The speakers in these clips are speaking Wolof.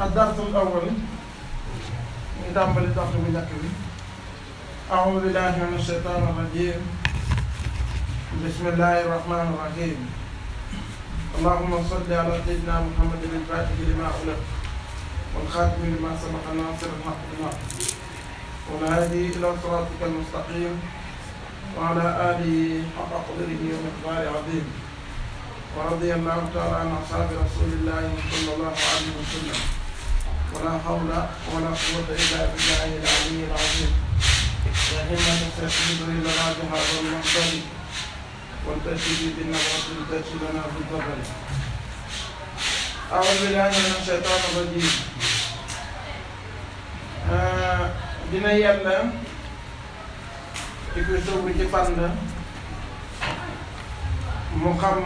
الدرس الأول نتعمل الدرس بنكبي. أعوذ بالله من الشيطان الرجيم. بسم الله الرحمن الرحيم. اللهم صل على سيدنا محمد الفاتح لما أغلق والخاتم لما سبق ناصر الحق بالحق والهادي إلى صراطك المستقيم وعلى آله حق قدره ومقداره عظيم. ورضي الله تعالى عن أصحاب رسول الله صلى الله عليه وسلم. ولا حول ولا قوة إلا بالله العلي العظيم. يا همة الشيخ إلى هذا المنصب والتشهد بالنبوة التي لنا في الظفر. أعوذ بالله من الشيطان الرجيم. dina yàlla ci koy sóobu ci fànn mu xam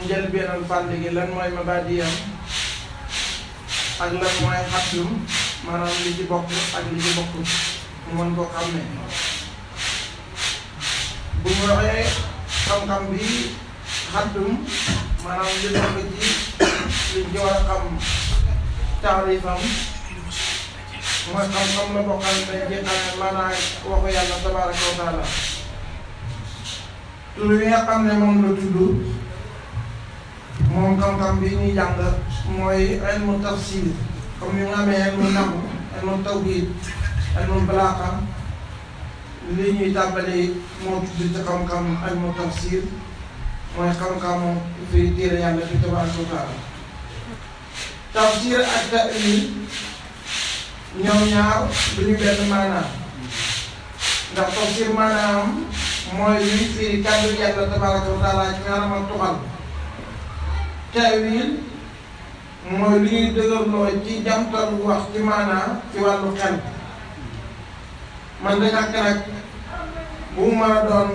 njëlbeenal fànn gi lan mooy mabaadiyam ak lan mooy xaddum maanaam li ci bokk ak li ci bokk mu mën koo xam ne bu ñu waxee xam-xam bi xaddum maanaam li bokk ci liñ ci war a xam taarifam mooy xam-xam la boo xam ne dañ ci xamee maanaam waxu yàlla tabaaraka wa taala. tur yi nga xam ne moom la tudd moom xam-xam bi ñuy jàng mooy ilmu tafsir comme ni nga amee ilmu nahwu ilmu tawhid ilmu balaaxa li ñuy tàmbali moo tudd ci xam-xam ilmu tafsir mooy xam-xamu fii téere yàlla bi tabaaraka wa taala. tafsir ak ta'wil ñoom ñaar du ñu benn maanaam ndax tafsir maanaam mooy luy firi kàddu yàlla tabaaraka wa taala ci maanaam ak tuxal. ta'wil mooy lu ñuy dëgërloo ci jamtal wax ci maanaam ci wàllu xel. man da ñàkk nag bu mu mën a doon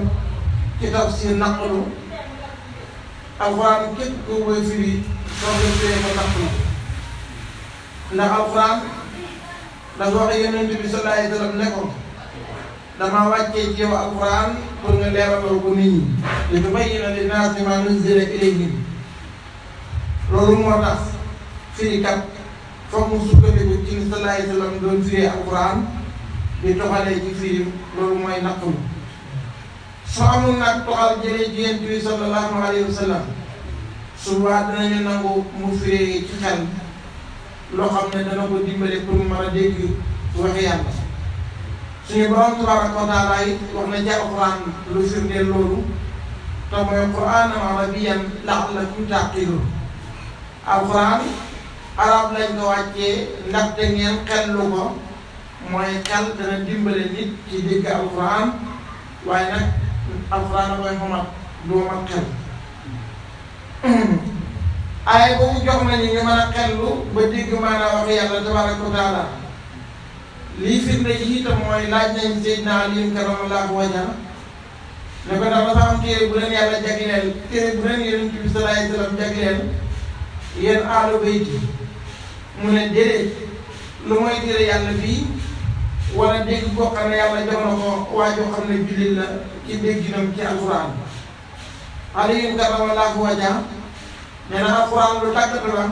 ci tafsir naqlu alxuraan képp ko koy firi soo ko firee ko naqlu ndax alxuraan dafa wax Yonent bi sallallahu alayhi wa sallam ne ko dama wàccee ci yow alxuraan pour nga leeralal ko nit ñi li tubayyina linnaasi maa nuzzila ilayhim. loolu moo tax firikat foog mu sukkandiku ci ni sallallahu alayhi wa sallam doon firi alxuraan di toxalee ci firi loolu mooy naqlu. soo amul nag toxal jëlee ci Yonent bi sallallahu alayhi wa sallam suba dinañu nangu mu firi ci xel loo xam ne dana ko dimbale pour mu mën a dégg waxi yàlla. suñu borom tabaaraka wa taala it wax na ci alxuraan lu firndeel loolu te mooy qur'aanan arabiyyan la'allakum ta'qiluun. alxuraan arab lañ ko wàccee ndaxte ngeen xellu ko mooy xel dana dimbale nit ci dégg alxuraan waaye nag alxuraan a koy xomat du mat xel. ay boobu jox nañu ñu mën a xellu ba dégg maanaam wax yàlla tabaaraka wa taala. lii firnde yi itam mooy laaj nañ Seydina Ali karamallahu wajhahu ne ko ndax dafa am téere bu leen yàlla jagleel téere bu leen Yonent bi sallallahu alayhi wa sallam jagleel yéen aalu bayti mu ne déedéet lu mooy téere yàlla bii wala dégg koo xam ne yàlla jox na ko waajoo xam ne jullit la ci dégginam ci alxuraan. Ali karamallahu wajhahu nee na alxuraan lu tàggatu la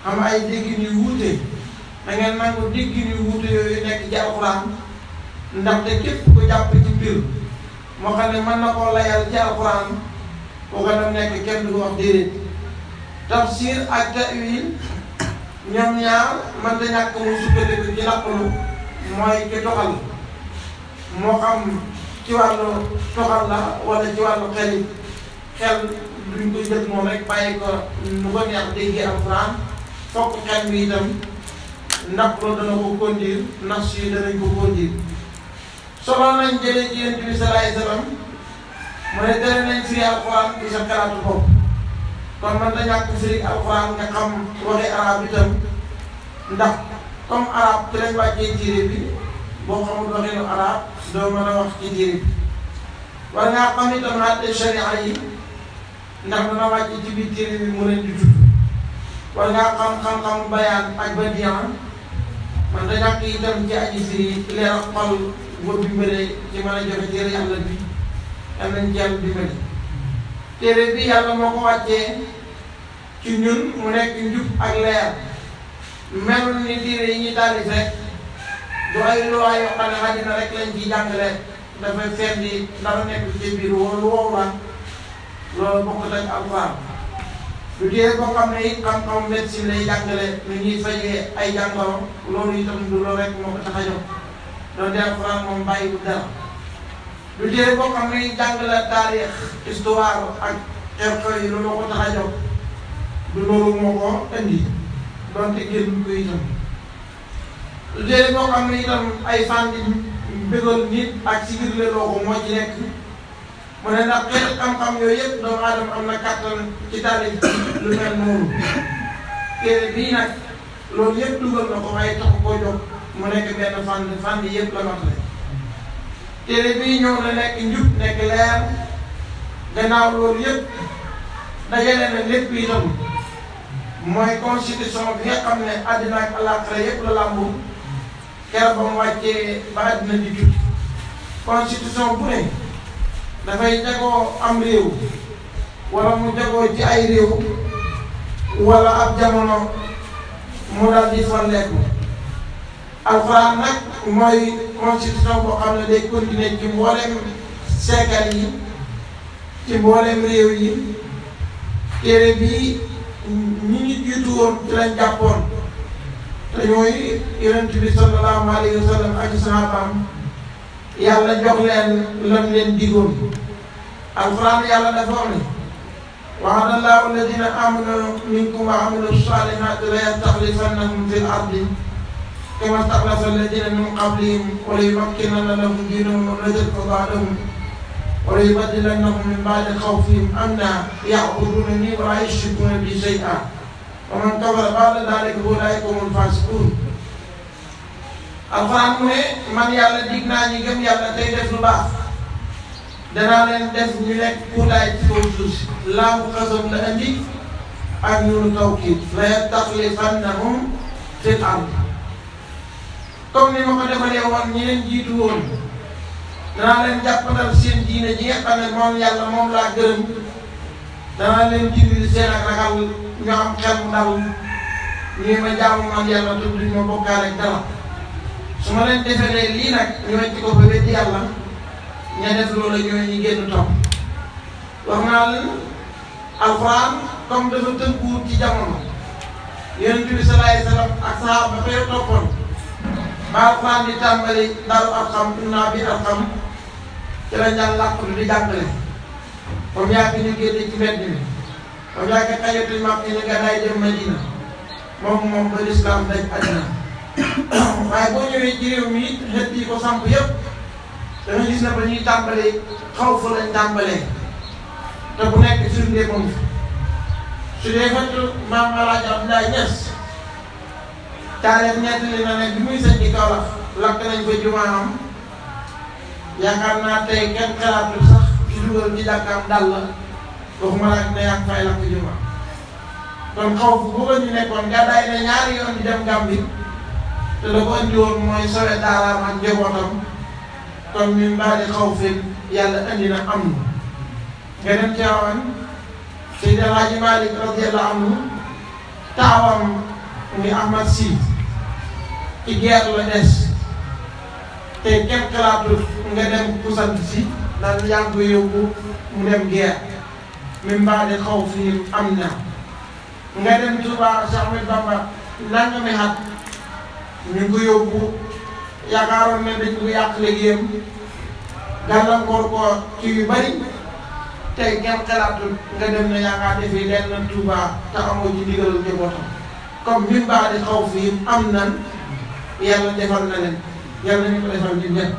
am ay déggin yu wuute da ngeen nangu déggin yu wuute yooyu nekk ci alxuraan ndaxte képp ku jàpp ci mbir moo xam ne mën na koo layal ci alxuraan boo ko dem nekk kenn du ko wax déedéet. tafsir ak ta'wil ñoom ñaar man da ñàkk mu sukkandiku ci naqlu mooy ci toxal moo xam ci wàllu toxal la wala ci wàllu xel duñ ko jël moom rek bàyyi ko nu ko neex déggee alxuraan fokk xel bi itam ndax loolu dana ko conduire nas yi danañ ko conduire. solo nañ jëlee ci Yonent bi sallallahu alayhi wa sallam mu ne tere nañ firi alxuraan ci sa xalaatu bopp. kon man da ñàkk firi alxuraan nga xam waxi arab itam ndax comme arab ci lañ wàccee téere bi boo xamul waxinu arab doo mën a wax ci téere bi. war ngaa xam itam àtte sharia yi ndax dana wàcc ci biir téere bi mu leen di tudd. war ngaa xam-xam bayaan ak badian man da ñàkk itam ci aji firi leer ak xol boo dimbale ci mën a joxe téere yàlla bi yal nañ ci yàlla dimbale. téere bi yàlla moo ko wàccee ci ñun mu nekk njub ak leer melul ni diine yi ñuy taalif rek du ay loi yoo xam ne àddina rek lañ ciy jàngale dafay fendi dara nekk ci biir wala wow la loolu bokkut ak alxuraan du téere boo xam ne it xam-xam médecine lay jàngale nu ñuy fajee ay jàngoro loolu itam du loolu rek moo ko tax a jóg doon alxuraan moom bàyyiwul dara du téere boo xam ne jàngale taarix histoire ak xew-xew yi loolu moo ko tax a jóg du loolu moo ko indi doonte génn ko itam du téere boo xam ne itam ay fànn bëggoon nit ak si biir loo ko moo ci nekk mu ne ndax xeeti xam-xam yooyu yëpp doomu aadama am na kàttan ci taalif lu mel noonu téere bii nag loolu yëpp dugal na ko waaye taxu koo jóg mu nekk benn fànn yëpp la matale téere bii ñëw na nekk njub nekk leer gannaaw loolu yëpp dajale na lépp itam mooy constitution bi nga xam ne àddina ak àllaaxira yëpp la làmbu keroog ba mu wàccee ba àddina di jut constitution bu ne dafay jagoo am réew wala mu jagoo ci ay réew wala ab jamono mu dal di folleeku alxuraan nag mooy constitution boo xam ne day continuer ci mboolem siècle yi ci mboolem réew yi téere bii ñi ñu jiitu woon ci lañ jàppoon te ñooy yonent bi sallallahu alayhi wa sallam ak sahabaam yàlla jox leen lam leen digoon alxuraan yàlla dafa wax ne wa'ada Allahu alladina amanu minkum wa amilu salihati la yastaxlifannahum fil ardi kama staxlafa alladina min qablihim wa la yumakkinanna lahum diinahum alladi irtadaa lahum wa la yubaddilannahum min ba'di xawfihim amna ya'budunani wa la yushrikuuna bi shay'an wa man kafara ba'da daalika fa ulaa'ika humul faasiquun alxuraan mu ne man yàlla dig naa ñi gëm yàlla tey def lu baax danaa leen def ñu nekk kuutaay ci kaw suuf si laamu xasam la andi ak ñunu tawkiid la yastaxlifannahum fil ard comme ni ma ko defalee woon ñi leen jiitu woon danaa leen jàppandal seen diine ji nga xam ne moom yàlla moom laa gërëm danaa leen dindil seen ak ragal ñu am xel mu dal ñuy ma jaamu man yàlla te duñ ma bokkaale ak dara su ma leen defee lii nag ñu wecc ko ba weddi yàlla ña def loolu ñooy ñi génn topp wax naa leen alxuraan comme dafa tënkuwut ci jamono yonent bi sallallahu alayhi wasallam ak sahaaba ba fay toppoon ba alxuraan di tàmbali daru alxam naa bi alxam ci la ñaan làqu di jàngale comme yàgg ñu génne ci mbedd mi comme yàgg xajatul mag ñu gàddaay dem Madina moom ba lislaam daj àddina waaye boo ñëwee ci réew mi xeet yi ko samp yëpp da nga gis ne ba ñuy tàmbalee xaw fa lañ tàmbalee te bu nekk firnde moom su dee fekk maam Alaaji Abdoulaye Niass taarix nettali na ne bi muy sëñ ci Kaolack lakk nañ fa jumaam yaakaar naa tey kenn xalaatul sax ci dugal ci jàkkaam dal la waxuma la ne yaa ngi fay lakk jumaa kon xaw fu booba ñu nekkoon gàddaay na ñaari yoon di dem Gambie te la ko indi woon mooy sowe daaraam ak njabootam kon min baadi xawfin yàlla andi na am na nga dem Tiwaawan Seydi El Hadji Malick radiyallahu anhu taawam muy Ahmad Sy ci guerre la des te kenn xalaatul nga dem ku sant si naan yaa ngi koy yóbbu mu dem guerre min baadi xawfin am na nga dem Touba Cheikh Ahmed Bamba nangami at ñu ngi ko yóbbu yaakaaroon ne dañ ko yàq liggéeyam gàllankoor ko ci yu bari tey kenn xalaatul nga dem ne yaa ngaa defee lenn Touba te amoo ci ndigalal njabootam comme min baadi xawfin am nan yàlla defal na leen yàlla ñu ko defal ñu ñëpp.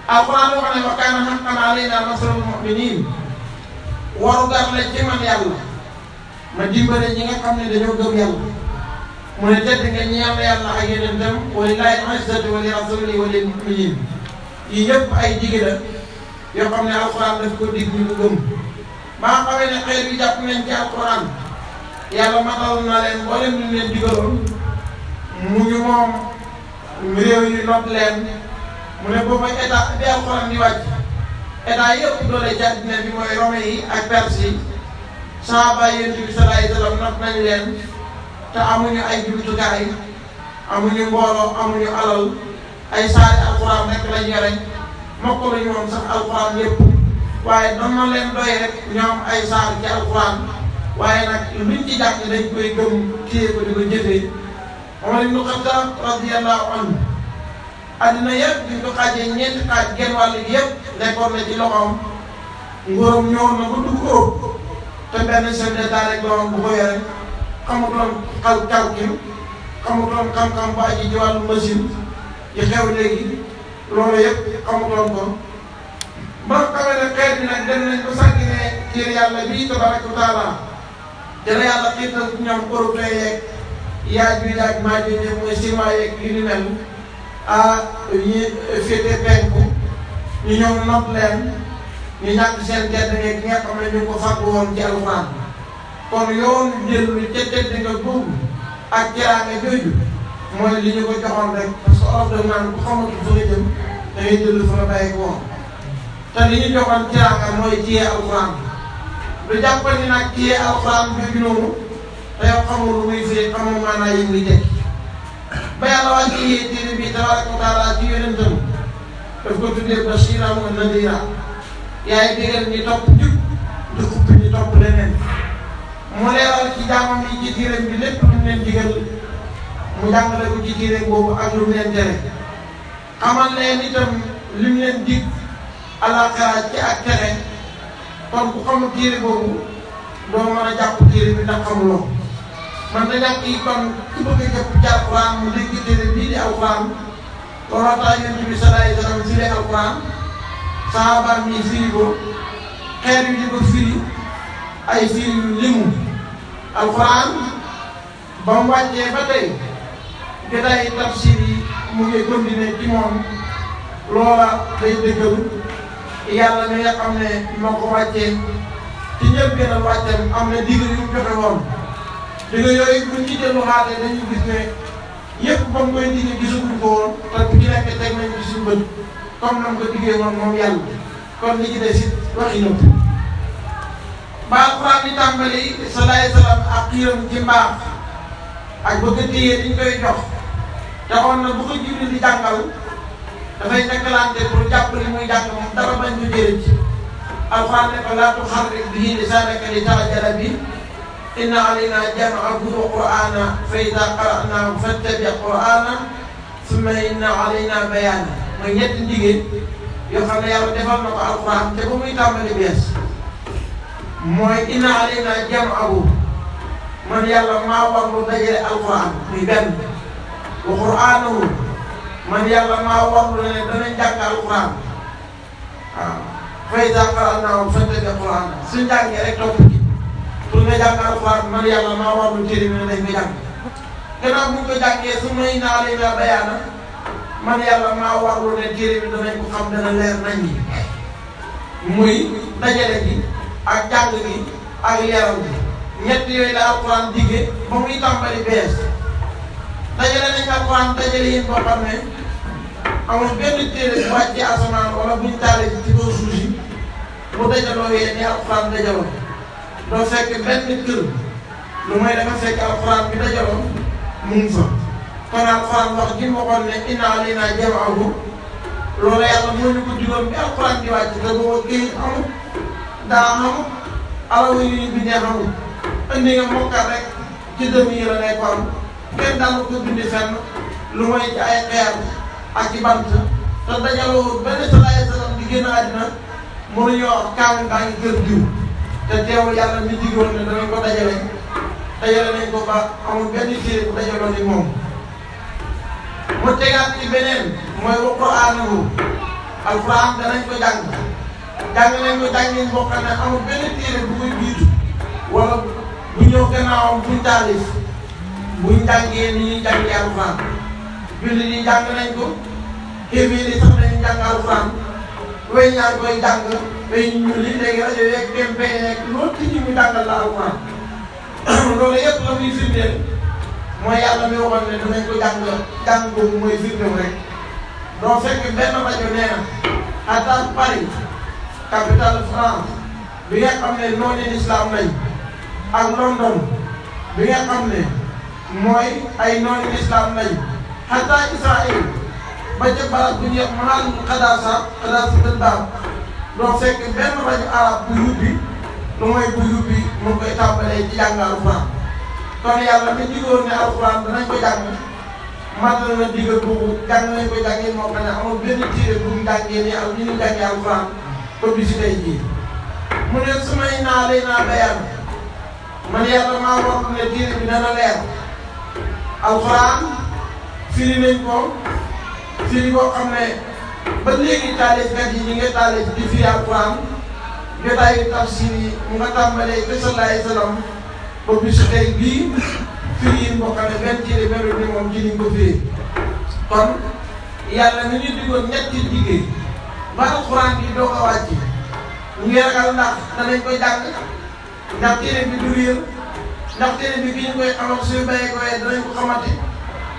alxuraan wax ne wa kaana haqqan alaynaa nasrul mu'miniin warugar la ci man yàlla ma dimbale ñi nga xam ne dañoo gëm yàlla mu ne tedd nga ñeel yàlla ak yonentam wa lillaahi al-izzatu wa li rasuulihi wa lil mu'miniin yi yëpp ay digg la yoo xam ne alxuraan daf ko dig ñu ko gëm maa xamee ne xeet bi jàpp nañ ci alxuraan yàlla matal na leen mboolem ñu leen digaloon mu ñu moom réew yi not leen mu ne boobu état bi alxuraan di wàcc état yëpp doole ci àddina bi mooy Rome yi ak Perse yi sahaaba yonent bi sallallahu alayhi wa sallam not nañ leen te amuñu ay jumtukaay amuñu mbooloo amuñu alal ay saari alxuraan rek lañ yore mokkaluñu woon sax alxuraan yëpp waaye doon na leen doy rek ñoom ay saar ci alxuraan waaye nag luñ ci jàng dañ koy gëm téye ko di ko jëfee Omar ibn Khattab radiyallahu anhu addina yëpp ñu ko xaajee ñeenti xaaj genn wàll gi yëpp nekkoon na ci loxoom nguuram ñëwoon na ba dugg Europe te benn chef d'état rek doon bu ko yore xamutoon calcul xamutoon xam-xam bu aji ci wàllu machine yi xew léegi loolu yëpp xamutoon ko ba xamee ne xeet bi nag dem nañ ko sànni ne téere yàlla bii tabaraka wa taala dina yàlla xiital ñoom européen yeeg yaaj bi yaaj maa jëndee mooy chinois yeeg yu ni mel ñi féete penku ñu ñëw not leen ñu ñàkk seen tedd nga ki nga xam ne ñu ngi ko fàggu woon ci alxuraan kon yoon jël ca tedd nga boobu ak jaraange jooju mooy li ñu ko joxoon rek parce que olof da naan ku xamatu fa nga jëm da ngay jël fa nga bàyyi ko woon te li ñu joxoon jaraange mooy téye alxuraan du jàpp ni nag téye alxuraan jooju noonu te yow xamul lu muy firi xamul maanaa yi muy tekki ba yàlla wàccee téere bi tabaraka wa taala ci yonentam daf ko tuddee bashiran wa nadira yaay digal ñi topp jub di xupp ñi topp leneen mu leeral ci jaamam yi ci téere bi lépp lu mu leen digal mu jàngale ko ci téere boobu ak lu mu leen tere xamal leen itam li mu leen dig àllaaxira ci ak tere kon ku xamul téere boobu doo mën a jàpp téere bi ndax xamuloo man da jàpp yi kon ku bëgg a jàpp ci alxuraan mu dégg téere bii di alxuraan looloo tax Yonent bi sallallahu alayhi wa sallam firi alxuraan sahabaam yi firi ko xeer yi di ko firi ay firi yu limu alxuraan ba mu wàccee ba tey jotaay tafsir yi mu ngi continuer ci moom loola day dëggal yàlla mi nga xam ne moo ko wàccee ci njëlbéenal wàccam am na digal yu mu joxe woon digal yooyu buñ ci dellu xaatee dañu gis ne yëpp ba mu koy digg gisaguñ ko woon te bu ci nekk teg nañ ci suñu bët comme na mu ko diggee woon moom yàlla kon li ci des it waxi nëpp ba alxuraan di tàmbali salaay salaam ak xiiram ci mbaax ak bëgg a téye diñ koy jox taxoon na bu ko Jibril di jàngal dafay nekkalante pour jàpp li muy jàng moom dara bañ ko jëriñ ci alxuraan ne ko laa tuxarrik bihi lisaanaka li ta'jala bihi inna alaynaa jam'ahu wa qur'aanahu fa izaa qara'naahu fattabi' qur'aanahu summa inna alaynaa bayaanahu mooy ñetti ndigéen yoo xam ne yàlla defal na ko alxuraan te ba muy tàmbali bees mooy inna alaynaa jam'ahu man yàlla maa warlu dajale alxuraan muy benn wa qur'aanahu man yàlla maa warlu ne danañ jàng alxuraan waaw fa izaa qara'naahu fattabi' qur'aanahu suñ jàngee rek topp ci pour nga jàng alxuraan man yàlla maa warlu téere bi ne dañ ko jàng gannaaw bu ñu ko jàngee su may naa leen la bayaana man yàlla maa warlu ne téere bi danañ ko xam dana leer nañ ñi muy dajale gi ak jàng gi ak leeral gi ñett yooyu la alxuraan digge ba muy tàmbali bees dajale nañ alxuraan dajale yéen boo xam ne amul benn téere bu wàccee asamaan wala buñ taalee ci kaw suuf si mu dajaloo yee ni alxuraan dajaloo doo fekk benn kër lu may da nga fekk alxuraan bi dajaloo mu ngi fa kon alxuraan wax ji mu waxoon ne inna alaynaa jam'ahu loolu yàlla moo ñu ko digoon bi alxuraan di wàcc te booba këyit amul daa amul alaw yu ñu bindee amul indi nga mokkat rek ci dëmm yi la nekkoon kenn daal ko bindi fenn lu may ci ay xeer ak ci bant te dajaloo benn salaay salaam di génn àddina mënuñoo wax kaamil baa ngi kër diw te teewul yàlla mi digoon ne danañ ko dajale nañ ko ba amul benn téere bu dajaloo ni moom mu tegaat ci beneen mooy wa qur'aanahu alquran danañ ko jàng nañ ko jàngin boo xam ne amul benn téere bu koy jiitu wala bu ñëw gannaawam buñ taalif buñ jàngee ni ñuy jàngee alquran jullit yi jàng nañ ko kéeméer yi sax nañu jàng alquran way ñaan koy jàng way ñu li léegi rajo yeeg TMP yeeg loolu ci ñu jàngal la alquran loolu yëpp la muy firndeel mooy yàlla mi waxoon ne danañ ko jàng boobu mooy firndew rek doo fekk benn rajo nee na à Paris capitale France bi nga xam ne noonu l'islam lañ ak London bi nga xam ne mooy ay noonu lislaam lañ xataa Israël ba ca barab bu ñuy wax mahal xadaasa dën daam doo fekk benn rajo arab bu yubbi lu mooy bu yubbi mu koy tàmbalee ci jàng alxuraan kon yàlla mi digoon ne alxuraan danañ ko jàng matal na digal boobu jàng nañ ko jàngee moo xam ne amul benn téere bu mu jàngee nii ak ni ñu jàngee alxuraan ba bi si tey jii mu ne su may naa lay naa bayaan man yàlla maa wax ne téere bi dana leer alxuraan firi nañ ko firi boo xam ne ba léegi taalifkat yi ñi nga taalif di firi alxuraan jotaayu tafsir yi mu nga tàmbalee ca sallallahu alayhi wa sallam ba bisu tey bii firi yi boo xam ne benn téere benn ni moom ci niñ ko firi kon yàlla ni ñu diggoon ñetti liggéey ba alxuraan bi doo ko wàcc ñu ngi ragal ndax danañ ko jàng ndax téere bi du réer ndax téere bi bi ñu koy amal suñu bayee ko wee danañ ko xamati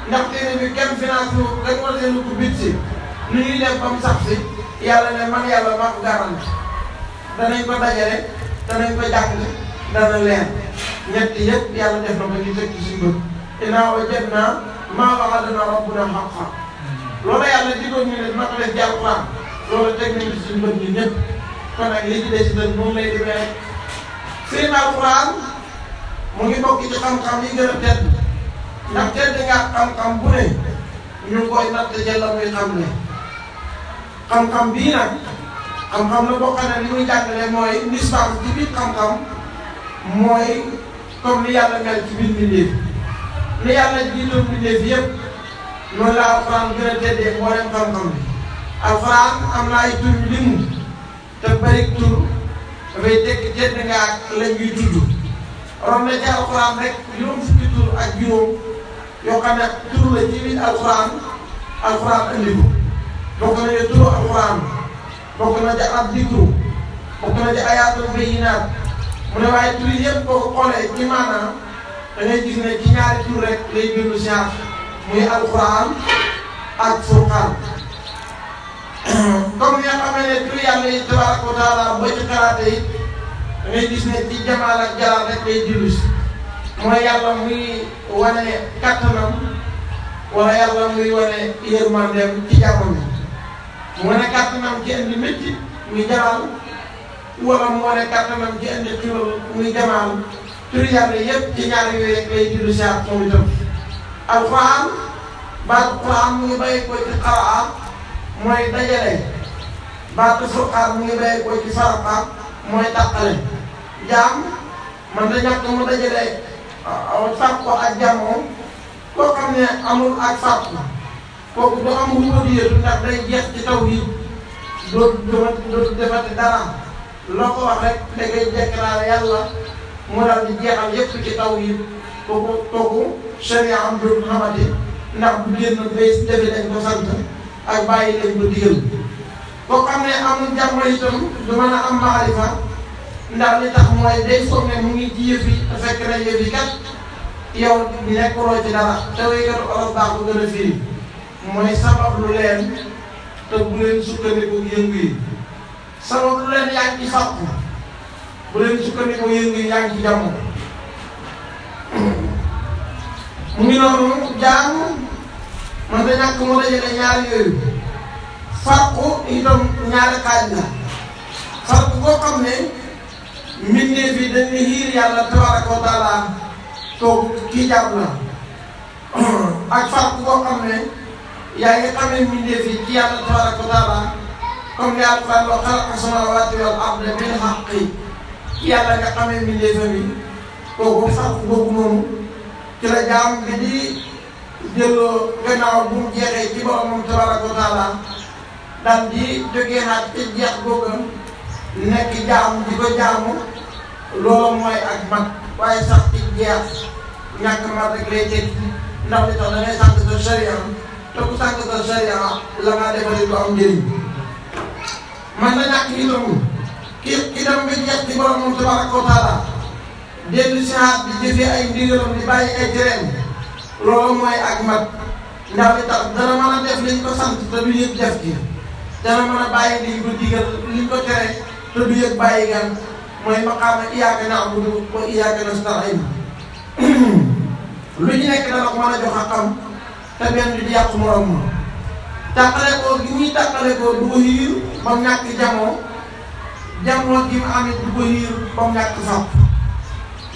ndax téere bi kenn finance wu dañ war leen ko bit si nu ñuy def ba mu sax si yàlla ne man yàlla maa ko garanti danañ ko dajale danañ ko jàng dana leer ñett yëpp yàlla def na ko ñu teg ci suñu bët innaa wajadnaa maa wa'adanaa rabbunaa haqqan loolu yàlla digoon ñu ne dina ko def ci alxuraan loolu teg nañ ci suñu bët ñun ñëpp kon nag li ci des itam moom lay demee rek seen alxuraan mu ngi bokk ci xam-xam yi gën a tedd ndax tedd nga xam-xam bu ne ñu ngi koy natt ca la muy xam ne xam-xam bii nag xam-xam la boo xam ne li muy jàngale mooy nisbaam ci biir xam-xam mooy comme ni yàlla mel ci biir mbindeef ni yàlla jiitoon mbindeef yëpp noonu la alxuraan gën a teddee mboolem xam-xam bi alxuraan am na ay tur yu limu te bëri tur dafay tekki tedd nga ak lañ ñuy tudd ron na ci alxuraan rek juróom fukki tur ak juróom yoo xam ne tur la ci biir alxuraan andi ko bokk na ci turu alxuraan bokk na ci ab dikru bokk na ci ayaatul bayyinaat mu ne waaye tur yëpp boo ko xoolee ci maanaam da ngay gis ne ci ñaari tur rek lay bindu siyaar muy alxuraan ak furqaan comme ni nga xamee ne tur yàlla yi tabaaraka wa taala boo ci xalaatee it da ngay gis ne ci jamaal ak jalaal rek lay dillu si mooy yàlla muy wane kattanam wala yàlla muy wane yërmandeem ci jàmmam bi mu wane kattanam ci indi métti muy jalaal wala mu wane kattanam ci indi xiwal muy jamaal tur yàlla yëpp ci ñaar yooyu rek lay dillu si ak moom itam alxuraan baatu Quraan mu ngi bàyyi ko ci qaraa mooy dajale baatu furqaan mu ngi bàyyi ko ci faraqa mooy tàqale jaam man da ñàkk mu dajale fàq ko ak jàmmoo koo xam ne amul ak fàq kooku du am wóodiyatu ndax day jeex ci tawhiid dootu defati dara loo ko wax rek da ngay déclaré yàlla mu daal di jeexal yépp ci tawhiid kooku sharia am dootu xamati ndax bu génn bay defi dañ ko sant ak bàyyi lañ ko digal koo xam ne amul jàmm itam du mën a am maarifa ndax li tax mooy day foog ne mu ngi ci yëf yi te fekk na yëf yi kat yow nekkuloo ci dara te wéykatu olof baa ko gën a firi mooy sabab lu leen te bu leen sukkandiku yëngu yi sabab lu leen yaa ngi ci fàq bu leen sukkandiku yëngu yi yaa ngi ci jàmm mu ngi noonu jaam man da ñàkk mu dajale ñaari yooyu farqu itam ñaari xaaj la farqu koo xam ne mbindeef yi dañ ne xiir yàlla tabaraka wa taala kooku kii jàpp la ak farqu koo xam ne yaa ngi xamee mbindeef yi ci yàlla tabaraka wa taala comme li Alxuraan wa xalaqa samaawaati wal arda bil haqqi ci yàlla nga xamee mbindeefam yi kooku farqu boobu noonu ci la jaam bi di delloo gannaaw bu mu jeexee ci boromam tabaraka wa taala daal di jógee naat ci jeex googa nekk jaam di ko jaamu loolu mooy ak mat waaye sax ci jeex ñàkk mat rek lay teg ndax li tax da ngay sànq sa sharia te ku sànq sa sharia la ngaa defari lu am njëriñ man na ñàkk itam ki dem ba jeex ci boromam tabaraka wa taala dellu si naat di jëfee ay ndigalam di bàyyi ay tereem loolu mooy ak mat ndax li tax dana mën a def liñ ko sant te du yëg def gi dana mën a bàyyi liñ ko digal liñ ko tere te du yëg bàyyi gan mooy maqaama iyyaaka na'budu wa iyyaaka nasta'iin lu ñu nekk dana ko mën a jox xam te benn di yàq morom ma tàqale ko gi muy tàqale ko du ko hiir ba mu ñàkk jamoo gi mu amit du ko hiir ba mu ñàkk sàpp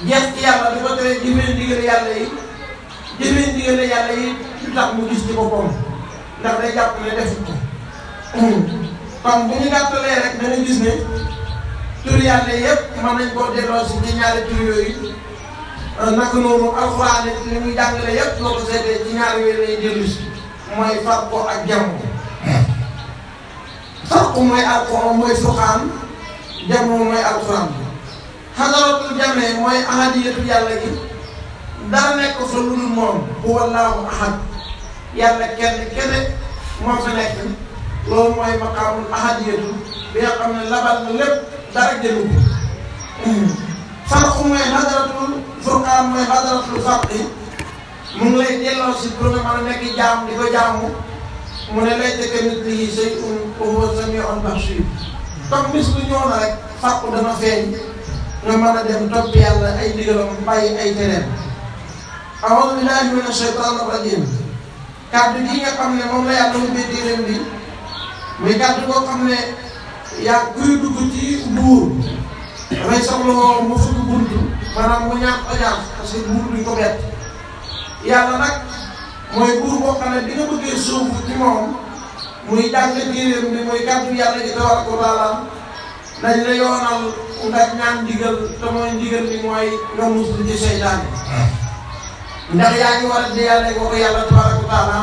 jeex ci yàlla di ko tere jëfee ndigal yàlla yi jëfee ndigal yàlla yi du tax mu gis ci boppam ndax day jàpp ne defut ko kon bu ñu gàttalee rek da nga gis ne tur yàlla yëpp mën nañ koo delloo si ci ñaari tur yooyu naka noonu alxuraan it li muy jàngale yëpp boo ko seetee ci ñaari yooyu lay dellu si mooy farqu ak jamu farqu mooy alxuraan mooy fuqaan jamu mooy alxuraan xadaratul jamee mooy ahadiyatu yàlla gi dara nekk fa lu dul moom huwa allaahu ahad yàlla kenn kese moo fa nekk loolu mooy maqaamul ahadiyatu bi nga xam ne labal na lépp dara jëlu ko farqu mooy xadaratul furqaan mooy xadaratul farqi mu ngi lay delloo si pour nga mën a nekk jaam di ko jaamu mu ne laysa kamithlihi shay'un wa huwa samii'ul basiir comme mis lu ñëw na rek farqu dana feeñ nga mën a dem topp yàlla ay ndigalam bàyyi ay tereem a'uuzu billaahi mina shaytaani rajiim kàddu gi nga xam ne moom la yàlla ubbee téeréem bi muy kàddu boo xam ne yaa kuy dugg ci buur dafay soxla woo mu fukk buntu maanaam mu ñaan audience parce que buur duñ ko bett yàlla nag mooy buur boo xam ne bi nga bëggee sóobu ci moom muy jàng téeréem bi muy kàddu yàlla gi tabaaraka wa taala dañ la yoonal nga ñaan ndigal te mooy ndigal bi mooy nga muslu ci seytaane ndax yaa ngi war a di yàlla ko yàlla tabaaraka wa taala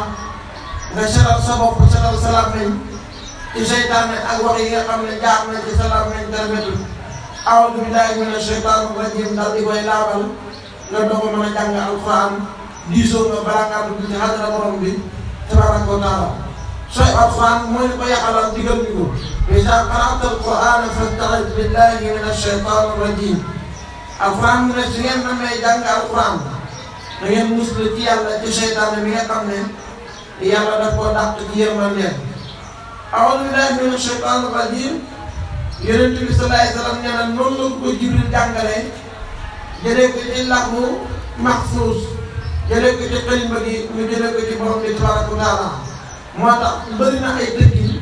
nga setal sa bopp setal sa làmmiñ ci seytaane ak wax yi nga xam ne jaar na ci sa làmmiñ tarmetul a'uuzu billaahi mina shaytaani rajiim daal di koy laabal nga doog a mën a jàng alxuraan diisoo nga balaa ngaa dugg ci xadara borom bi tabaaraka wa taala sooy alxuraan mooy ko yaxalal digal ñu ko izaa qara'ta al-qur'aana fasta'iz billaahi mina shaytaani rajiim alxuraan mu ne su ngeen namee jàng alxuraan da ngeen muslu ci yàlla ci seytaane mi nga xam ne yàlla daf koo dàq ci yërmandeem a'uuzu billaahi mina shaytaani rajiim yonent bi sallallaahu alayhi wa sallam nee na noonu la ko Jibril jàngalee jëlee ko ci lawhu mahfuus jëlee ko ci xalima gi ñu jëlee ko ci borom bi tabaaraka wa taala moo tax bëri na ay tëggin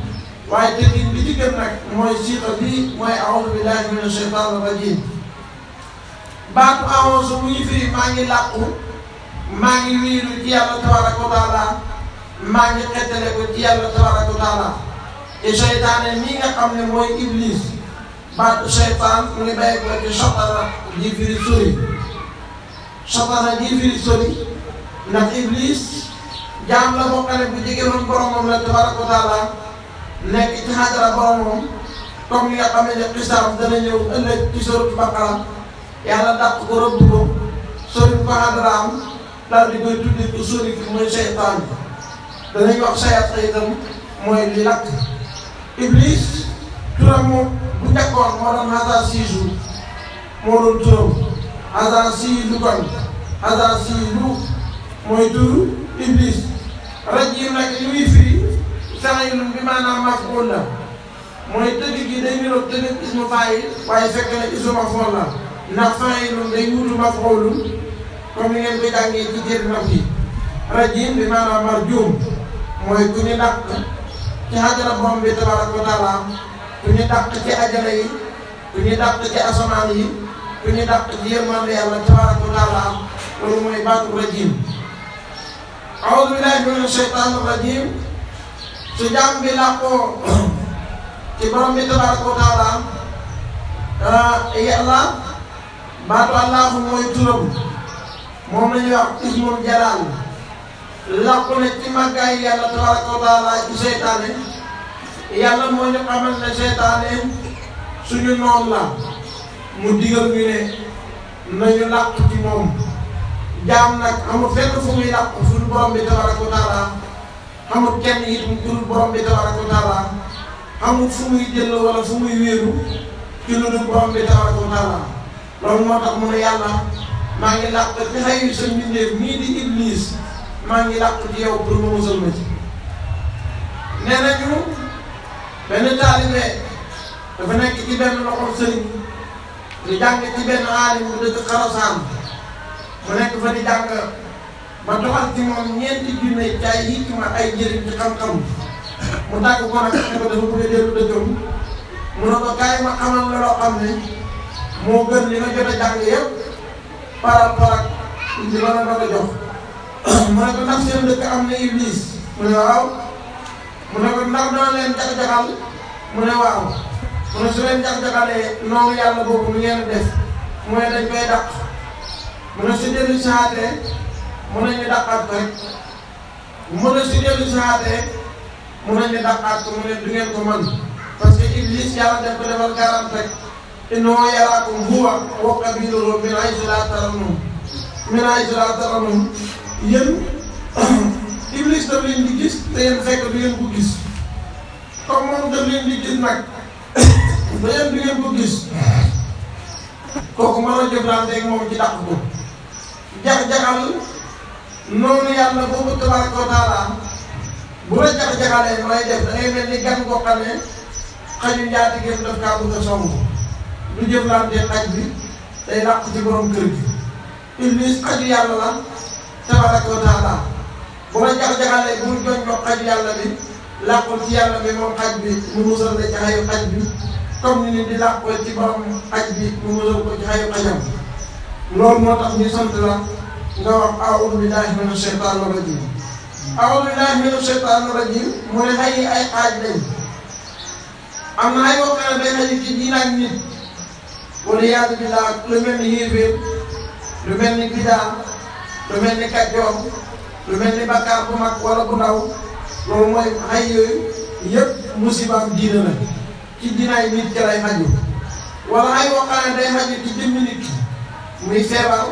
waaye tëggin bi ci gën nag mooy siixa bi mooy a'uuzu billaahi mina shaytaani rajiim baatu a'uuzu bu ñu firi maa ngi làqu maa ngi wiiru ci yàlla tabaaraka wa taala maa ngi xettale ko ci yàlla tabaaraka wa taala te seytaane mii nga xam ne mooy iblis baatu seytaan mu ngi bàyyi ko ci satara ji firi sori satara ji firi sori ndax iblis jaam la boo xam ne bu jege woon boromam la tabaaraka wa taala nekk ci xadara boromam comme li nga xam ne xisaam dana ñëw ëllëg ci suratul Baqara yàlla dàq ko rëbb ko sori ko xadaraam daal di koy tuddee ko sori ki mooy seytaan danañ wax sayaataan mooy li lakk iblis turam moom bu njëkkoon moo doon hasard 6 jours moo doon turam hasard 6 lu kon hasard 6 lu mooy turu iblis rajim nag li muy firi fa'ilun bi maanaam maf'ul la mooy tëgg gi day niroog tëgg ismu faa'il waaye fekk na ismu maf'ul la ndax fa'ilun day wutu maf'ulun comme ni ngeen koy jàngee ci téere naf yi rajim bi maanaam marjuum mooy ku ñu dàq ci xajara borom bi tabaaraka wa taala ku ñu dàq ci ajara yi ku ñu dàq ci asamaan yi ku ñu dàq ci yërmande yàlla tabaaraka wa taala loolu mooy baatu rajim a'uuzu billaahi mina shaytaani rajiim su jaam bi làqoo ci borom bi tabaaraka wa taala yàlla baatu Allaahu mooy turam moom la ñuy wax ismul jalaal làqu ne ci màggaay yàlla tabaaraka wa taala ci seytaane yàlla moo ñu xamal ne seytaane suñu noon la mu digal ñu ne nañu làqu ci moom jaam nag amul fenn fu muy làqu fu dul borom bi tabaaraka wa taala amul kenn it mu dul borom bi tabaaraka wa taala amul fu muy jël wala fu muy wéeru ci lu dul borom bi tabaaraka wa taala loolu moo tax mu ne yàlla maa ngi làq ci xëy sa mbindeef mii di iblis maa ngi làq ci yow pour ma musal ma ci nee nañu benn taalibe dafa nekk ci benn loxol sëriñ di jàng ci benn aalim bu dëkk Xarasaan mu nekk fa di jàng ma doxal ci moom ñeenti junne ci ay hikma ay njëriñ ci xam-xam mu tàgg ko nag ne ko dafa bëgg a dellu dëkkam mu ne ko kaay ma xamal la loo xam ne moo gën li nga jot a jàng yëpp par rapport ak li ma la doon a jox mu ne ko ndax seen dëkk am na iblis mu ne waaw mu ne ko ndax doo leen jax-jaxal mu ne waaw mu ne su leen jax-jaxalee noonu yàlla boobu lu ngeen def mu ne dañ koy dàq mu ne su dellu saatee mu ne ñu dàqaat ko rek mu ne su dellu saatee mu ne ñu dàqaat ko mu ne du ngeen ko mën parce que iblis yàlla def ko defal garant rek innahu yaraakum huwa wa qabiluhu min haysu laa tarawnahuum yéen iblis daf leen di gis te yéen fekk du ngeen ko gis comme moom daf leen di gis nag te yéen du ngeen ko gis kooku mën a jëflanteeg moom ci dàq ko jax-jaxal noonu yàlla boobu tabaraka wa taala bu la jax-jaxalee mooy def da ngay mel ni gan koo xam ne xaju njaatigéem daf kaa bëgg a song du jëflanteeg xaj bi day làq ci borom kër gi iblis xaju yàlla la tabaraka wa taala bu la jax-jaxalee bu joñ ko xaju yàlla bi làqul ci yàlla bi moom xaj bi mu musal la ci xayu xaj bi comme ni nit di làqoo ci borom xaj bi mu musal ko ci xayu xajam loolu moo tax ñu sant la nga wax a'uudu billahi mina shaytaani rajim a'uudu billahi mina shaytaani rajim mu ne xay yi ay xaaj lañ am na ay yoo xam ne day xaju ci diina ak nit wala yaadu billah lu mel ni yéeféer lu mel ni bidaa lu mel ni kàccoor lu mel ni bakkaar bu mag wala bu ndaw loolu mooy xay yooyu yëpp musibaam diina la ci diinaay nit ci lay xaju wala ay yoo xam ne day xaju ci jëmmi nit ki muy feebar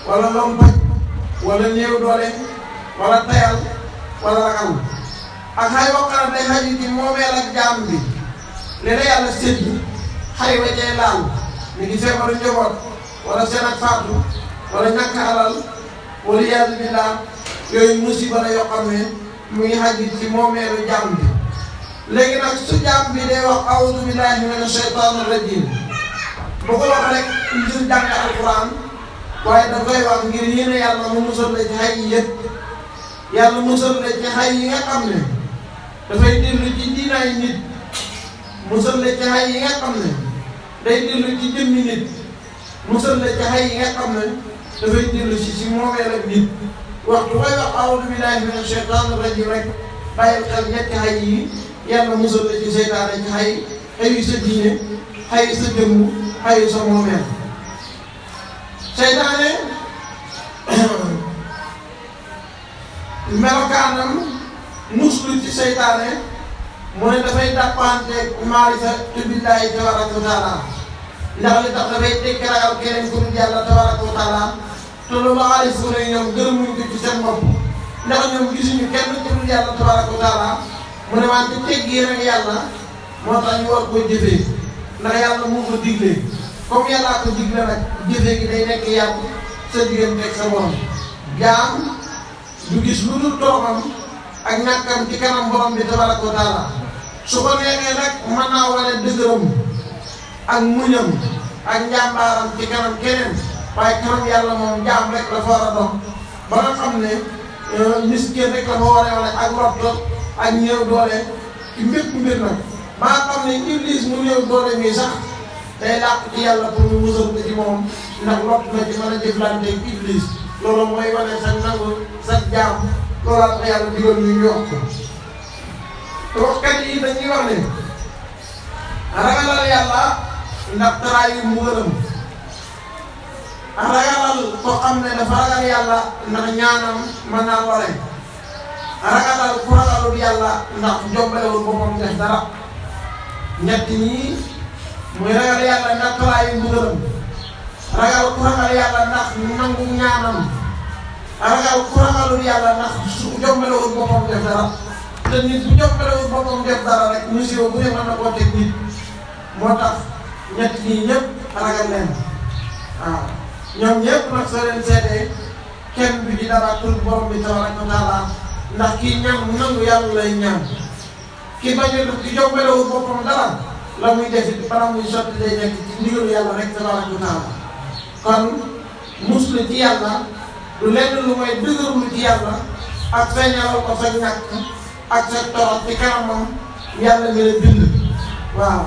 wala lompañ wala néew doole wala tayal wala ragal ak xay yoo xam ne day xaju ci moomeel ak jaam bi li la yàlla sédd xay wa cee laal mi ngi feebaru njaboot wala seen ak faatu wala ñàkk alal wala yàlla billah yooyu musiba la yoo xam ne mu ngi xaju ci moomeelu jaam bi léegi nag su jaam bi day wax a'uudu billahi mina shaytaani rajim bu ko wax rek ngir jàng alquran waaye da koy wax ngir yéene yàlla mu musal la ci xay yi yëpp yàlla musal la ci xay yi nga xam ne dafay dellu ci diinaay nit musal la ci xay yi nga xam ne day dellu ci jëmmi nit musal la ci xay yi nga xam ne dafay dellu si moomeel ak nit waxtu koy wax a'uudu billahi mina shaytaani rajim rek bàyyil xel ñetti xay yi yàlla musal la ci seytaane ci xayu sa diine xayu sa jëmm xayu sa moomeel seytaane melokaanam muslu ci seytaane mu ne dafay dàppanteeg maarifatu billaahi tabaraka wa taala ndax li tax dafay tekki ragal keneen ku dul yàlla tabaraka wa taala te loolu aarifuuna yi ñoom gërëmuñ ko ci seen bopp ndax ñoom gisuñu kenn ku dul yàlla tabaraka wa taala mu ne wante teggee nag yàlla moo tax ñu war koo jëfee ndax yàlla moo ko digle comme yàllaa ko digle nag jëfee gi day nekk yàlla sa digganteeg sa borom jaam du gis lu dul toroxam ak ñàkkam ci kanam borom bi tabaraka wa taala su ko neexee nag mën naa wane dëgëram ak muñam ak njàmbaaram ci kanam keneen waaye kanam yàlla moom jaam rek la fa war a dox ba nga xam ne miskin rek la fa war a wane ak lotto ak ñëw doole ci mbépp mbir nag ba nga xam ne iblis mu ñëw doole mi sax day làq ci yàlla pour mu musal ko ci moom ndax lott na ci mën a jëflante ak iblis loolu mooy wane sa nangu sa jaam loolaa tax yàlla digal ñu wax ko te waxkat yi dañuy wax ne ragalal yàlla ndax taraayu mbugalam ragalal ko xam ne dafa ragal yàlla ndax ñaanam mën naa lore ragalal ku ragalul yàlla ndax jombalewul boppam def dara ñett ñii muy ragal yàlla ndax taraayu mbugalam ragal ku ragal yàlla ndax nangu ñaanam ragal ku ragalul yàlla ndax su jombalewul boppam def dara te nit bu jombalewul boppam def dara rek musiba bu ne mën na koo teg nit moo tax ñett ñii ñëpp ragal leen waaw ñoom ñëpp nag soo leen seetee kenn bi di dara tur borom bi tabaraka wa taala ndax kii ñaan mu nangu yàlla lay ñaan ki bañu ki jombalewul boppam dara la muy def it balaa muy sotti day nekk ci ndigalu yàlla rek tabaraka wa taala kon muslu ci yàlla du lenn lu mooy dëgërlu ci yàlla ak feeñalal ko sa ñàkk ak sa torop ci kanamam yàlla nga la bind waaw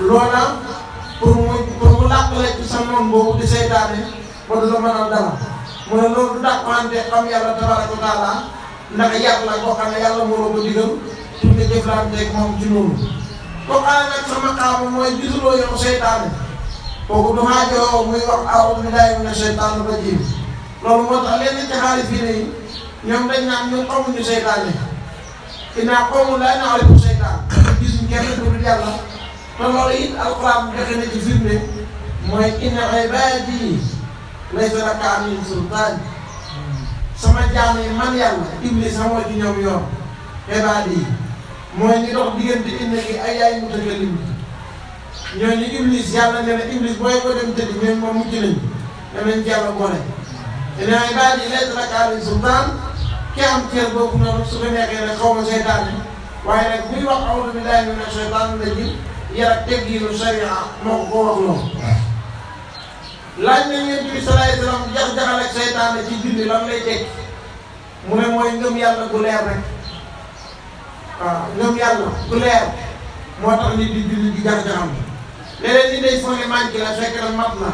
loola pour mu làqale ci sa noon boobu di seytaane ba du la mënal dara mu ne loolu du dàqante xam yàlla tabaraka wa taala ndax yàlla boo xam ne yàlla moo ko digal pour nga jëflanteeg moom ci noonu koo xam ne nag sama xaamu mooy gisuloo yow seytaane kooku du xaajoo muy wax a'uuzu billaahi mina sheytaani rajiim loolu moo tax lenn ci xaalifiin yi ñoom dañ naan ñun xamuñu seytaane innaa qawmun laa na'rifu seytaan gisuñ kenn ku dul yàlla te loolu it alquran joxe na ci firnde mooy inna ibaadi laysa laka alayhim sultaan sama jaam yi man yàlla iblis xamoo ci ñoom yoon ibaadi yi mooy ñi dox diggante inna gi ay yaay mutakallim ñooñu iblis yàlla nee na iblis booy ko dem tëddi ñoom moom mujj nañ danañ ci yàlla boole inna ibaadi laysa laka alayhim sultaan ki am cër boobu noonu su ko neexee nag xaw ma seytaan bi waaye nag buy wax a'uuzu billaahi mina sheytaani rajiim yar ak teggiinu sharia moo ko wax loolu laaj nañ Yonent bi sallallaahu alayhi wa sallam jax-jaxal ak seytaane ci julli lan lay tekki mu ne mooy ngëm yàlla gu leer rek waaw ngëm yàlla gu leer moo tax nit di julli di jax-jaxam léeg-léeg ni day foog ne manqué la fekk na mat la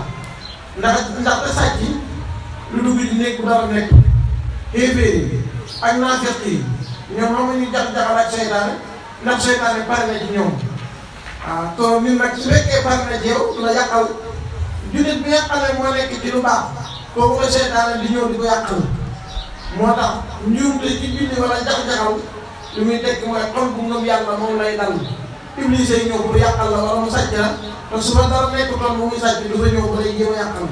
ndax te sàcc lu dugg di nekk bu dara nekk xéeféer yi ak naafeq yi ñoom xamuñu jax-jaxal ak seytaane ndax seytaane pare na ci ñoom waaw to ñun nag su fekkee pare na ci yow du la yàqal jullit bi nga xam ne moo nekk ci lu baax kooku la seytaane di ñëw di ko yàqal moo tax njuumte ci julli wala jax-jaxal li muy tekki mooy xol bu ngëm yàlla moom lay dal iblis yi ñëw pour yàqal la wala mu sàcc la te su fa dara nekkutoon bu muy sàcc du fa ñëw ba lay jéem a yàqal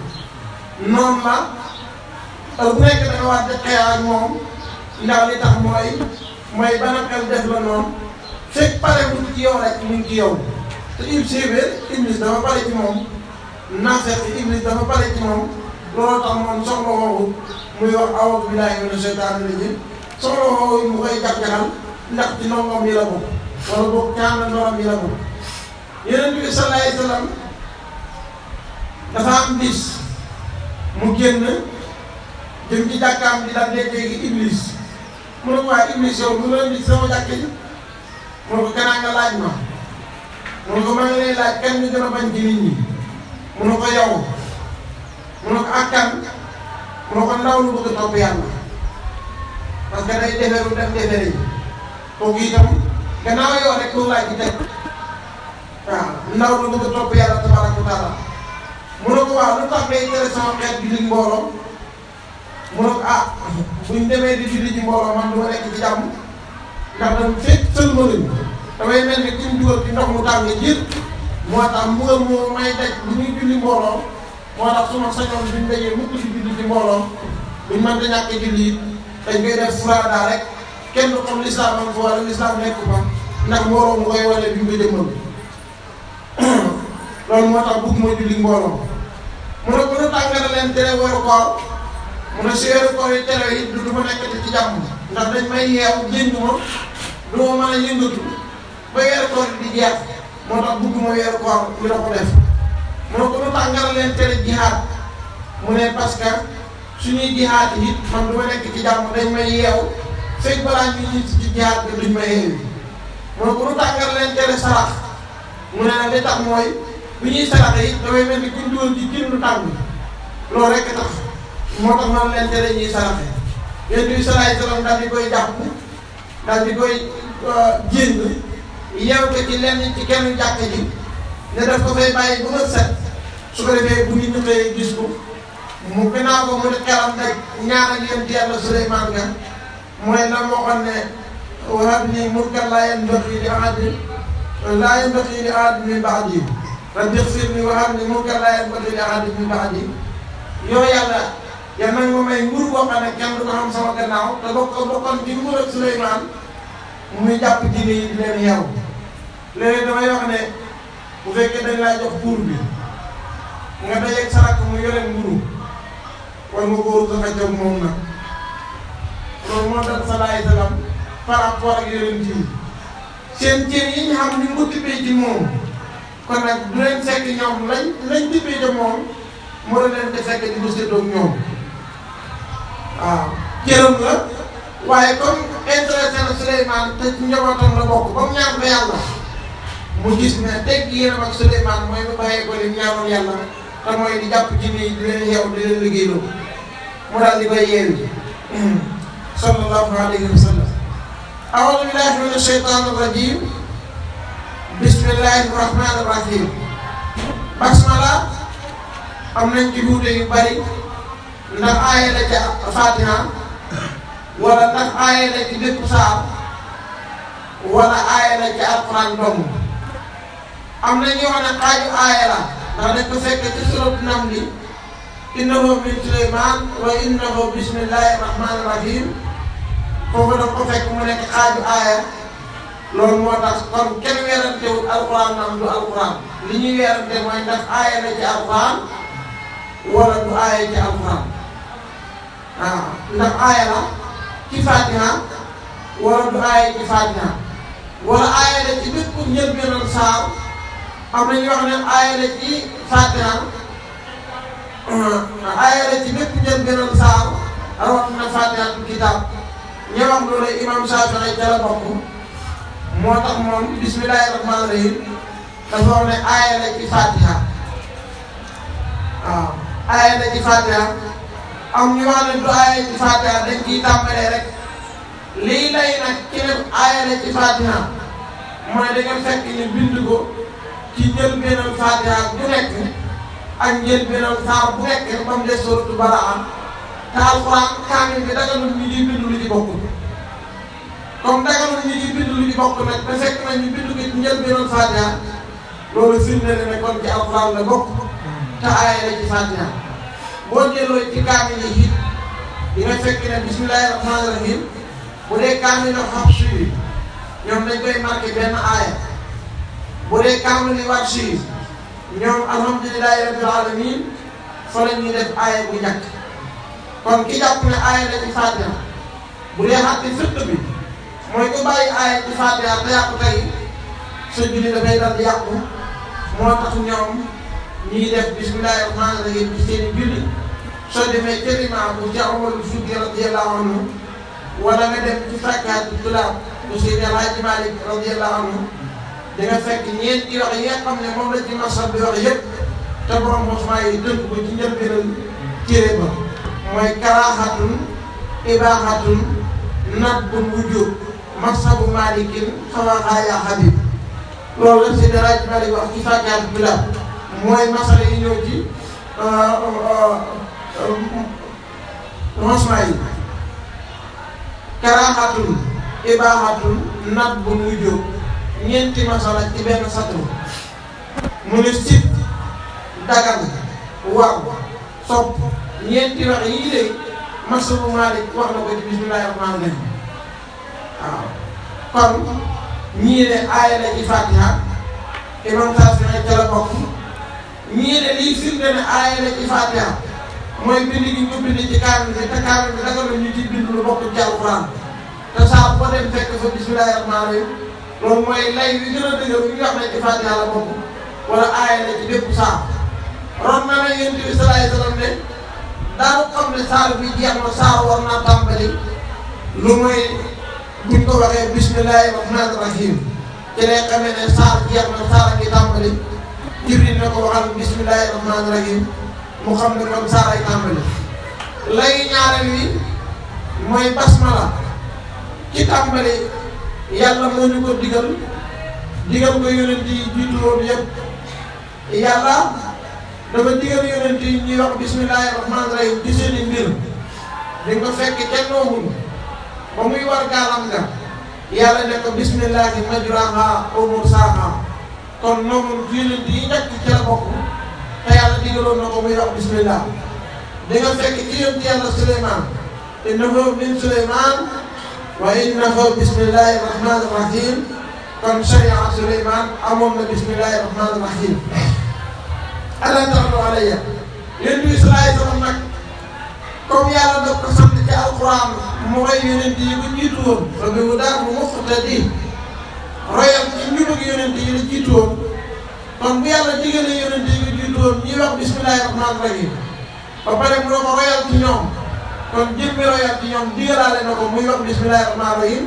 noonu la bu nekk da nga war di xeex ak moom ndax li tax mooy bana xel def la noonu fekk pare bu ci yow rek mu ngi ci yow te iblis dafa pare ci moom naafeq iblis dafa pare ci moom looloo tax moom soxla woowu muy wax a'uuzu billaahi mina sheytaani rajiim soxla woowu mu koy jax-jaxal ndax ci ndongom yi la bokk wala boog ñaan ndoram yi la bokk Yonent bi sallallaahu alayhi wa sallam dafa am bis mu génn jëm ci jàkkaam di daal léegi iblis mu ne ko waa iblis yow lu la indi sama jàkk ji mu ne ko gannaaw nga laaj ma mu ne ko maa ngi lay laaj kan ñu gën a bañ ci nit ñi mu ne ko yow mu ne ko ak kan mu ne ko ndaw lu bëgg a topp yàlla parce que day deferu dem defere yi kooku itam gannaaw yow rek loolu laaj ci teg waaw ndaw lu bëgg a topp yàlla tabaraka wa taala mu ne ko waaw lu tax ngay tere sama xeet bi di mbooloo mu ne ko buñ demee di julli ji mbooloo man du ma nekk ci jàmm ndax dañ fekk sëlmaluñ damay mel ni kuñ dugal ci ndox mu tàng jër moo tax mbugal moo may daj bu ñuy julli mbooloo moo tax su ma sañoon duñ dajee mukk di julli ci mbooloo buñ mënta ñàkk julli it dañ koy def furaada rek kenn du xam lislaam am fa wala lislaam nekk fa ndax mbooloo mu koy wane bi mu jëmmal loolu moo tax bëgg mooy julli mbooloo mu ne ko nu tàngara leen tere weeru koor mu ne si weeru koor yi tere yi du ma nekkati ci jàmm ndax dañ may yeew jënd ma du ma mën a yëngatu ba weeru koor di jeex moo tax bëgg ma weeru koor ñu la ko def mu ne ko nu tàngara leen tere jihaad mu ne parce que suñuy jihaad it man du ma nekk ci jàmm dañ may yeew fekk balaa ñu nit ci jihaad bi duñ ma yeewi mu ne ko nu tàngara leen tere sarax mu ne nag li tax mooy bu ñuy saraxe it damay mel ni kuñ dugal ci kii lu tàng loolu rek tax moo tax man leen tere ñuy saraxe Yonent bi sallallaahu alayhi wa sallam daal di koy jàpp daal di koy jéng yeew ko ci lenn ci kenn jàkk ji ne daf ko fay bàyyi bu nga set su ko defee bu nit ñi xëyee gis ko mu gannaaw ko mu ne xelam daj ñaanal Yonent Yàlla Suleymaan nga mooy la moo xam ne wahab nii mulkan laa yanbagii li ahadin min ba'dii rabbi ighfir li wa hab li mulkan laa yanbagii li ahadin min ba'dii yow yàlla yal na nga may nguur boo xam ne kenn du ko xam sama gannaaw te bokkoon ci nguur ak Suleymaan muy jàpp diine yi di leen yeew léegi damay wax ne bu fekkee dañ laa jox buur bi nga dajeeg sa rakk mu yore nguuru war nga góor sa xëcc moom nag loolu moo tax sallallaahu alayhi wa sallam par rapport ak yeneen ji seen cër yi ñu xam ni mu tibbee ci moom kon nag du leen fekk ñoom lañ tibbee ci moom moo leen di fekk di ko séddoo ak ñoom waaw cëram la waaye comme intéressé na Souleymane te ci njabootam la bokk ba mu ñaan ko yàlla mu gis ne teg yéenam ak Souleymane mooy mu bàyyee ko li ñaanoon yàlla te mooy di jàpp ci nii di leen yeew di leen liggéeyloo mu daal di koy yeewi sallallahu alayhi wa sallam. a'uuzu billahi mina shaytaani rajiim bismillahi rahmaani rahiim. basmala am nañ ci wuute yu bari ndax aaya la ca Fatiha wala ndax aaya la ci bépp saar wala aaya la ci alquran dong. am na ñu wax ne xaaju aaya la ndax dañ ko fekk ci suuratu Namli innahu min Suleymaan wa innahu bismillahi rahmaani rahiim foofu da ko fekk mu nekk xaaju aaya. loolu moo tax kon kenn weerantewul alquran nam du alquran li ñuy weerante mooy ndax aaya la ci alquran wala du aaya ci alquran waaw ndax aaya la ci Fatiha wala du aaya ci Fatiha wala aaya la ci bépp njëlbéenal saar. am na ñu wax ne aaya la ci Fatiha aaya la ci bépp njëlbéenal saar rawatina Fatihatul kitaab ñi wax loolu imam Shaafi'i ca la bokk. moo tax moom bismillahi rahmaani rahim dafa wax ne aaya la ci Fatiha waaw aaya la ci Fatiha. am ñu wax ne du aaya ci Fatiha dañ ciy tàmbalee rek lii lay nag ci ne aaya la ci Fatiha mooy da nga fekk ñu bind ko ci njëlbéenal Fatiha bu nekk ak njëlbéenal saar bu nekk ba mu des suuratu Baraa te alxuraan kaamil bi daganul ñu di bind lu ci bokkul. comme daganul ñu ngi bind lu ci bokk nag ba fekk na ñu bind ko ci njëlbéenal Fatiha loolu firnde ne kon ci alxuraan la bokk te aaya la ci Fatiha. boo jëloo ci kaamil yi it di nga fekk ne bismillahi rahmaani rahim bu dee kaamil Hafs yi ñoom dañ koy marqué benn aaya. bu dee kaamil yi Warsh yi ñoom alhamdulillahi rabbil alamin fa la ñuy def aaya bu njëkk. kon ki jàpp ne aaya la ci Fatiha bu dee xàtti fiq bi mooy ko bàyyi aaya ci Fatiha te yàqu tey sa julli dafay dal di yàqu. moo tax ñoom ñuy def bismillahi rahmaani rahim ci seen i julli. soo demee ca Imaam bu Cheikh Omar Fouti radiyallahu anhu wala nga dem ci Fakkaatu Tulaab bu Seydi El Hadji Malick radiyallahu anhu di nga fekk ñeenti wax yi nga xam ne moom la ci masal bi wax yëpp te borom mosmaa yi dënk ko ci njëlbéenal téere ba mooy karaahatun ibaahatun nadbun wujub masabu malikin xawaaxaa yaa xabib. loolu la Seydi El Hadji Malick wax ci Fakkaatu Tulaab mooy masal yi ñëw ci mosmaa yi karaahatun ibaahatun nadbun wujub ñeenti masala ci benn satru mu ne sib dagan war sopp ñeenti wax yii de masabu Malik wax na ko ci bismillahi rahmaani rahim. waaw kon ñii ne aaya la ci Fatiha imam Shaafi'i ca la bokk. ñii ne lii firnde ne aaya la ci Fatiha mooy bind gi ñu bind ci kaamil bi te kaamil bi daga la ñu ci bind lu bokk ci alquran te saa boo dem fekk fa bismillahi rahmaani rahim. loolu mooy lay wi gën a dëgër bi nga xam ne ci Fatiha la bokk wala aaya la ci bépp saar. ron na ne Yonent bi sallallahu alayhi wa sallam ne daanu xam ne saar bi jeex na saar war naa tàmbali lu mooy buñ ko waxee bismillahi rahmaani rahim ci lay xamee ne saar jeex na saar a ngi tàmbali. Jibril ne ko waxal bismillahi rahmaani rahim mu xam ne kon saar ay tàmbali. lay ñaareel wi mooy basmala ci tàmbali. yàlla moo ñu ko digal ko yonent yi jiitu woon yëpp. yàlla dafa digal yonent yi ñuy wax bismillahi rahmaani rahim ci seen i mbir. di nga fekk kenn noomul ba muy war gaalam nga yàlla ne ko bismillahi majraha wa mursaha. kon noomul yonent yi njëkk ci la bokk te yàlla digaloon na ko muy wax bismillah. di nga fekk ci yonent yàlla Suleymaan innahu min Suleymaan wa innahu bismillahi rahmaani rahim. kon sharia Suleymaan amoon na bismillahi rahmaani rahim. alaa ta'alu alayya. Yonent bi sallallahu alayhi wa sallam nag comme yàlla daf ko sant ci alquran mu roy yonent yi bu jiitu woon. fa bi hudaahu muqtadi. royal ci njubug yonent yi la jiitu woon. kon bu yàlla digalee yonent yi la jiitu woon ñuy wax bismillahi rahmaani rahim ba pare mu doon royal ci ñoom kon jëmmi royaat ci ñoom digalaale na ko muy wax bismillahi rahmaani rahim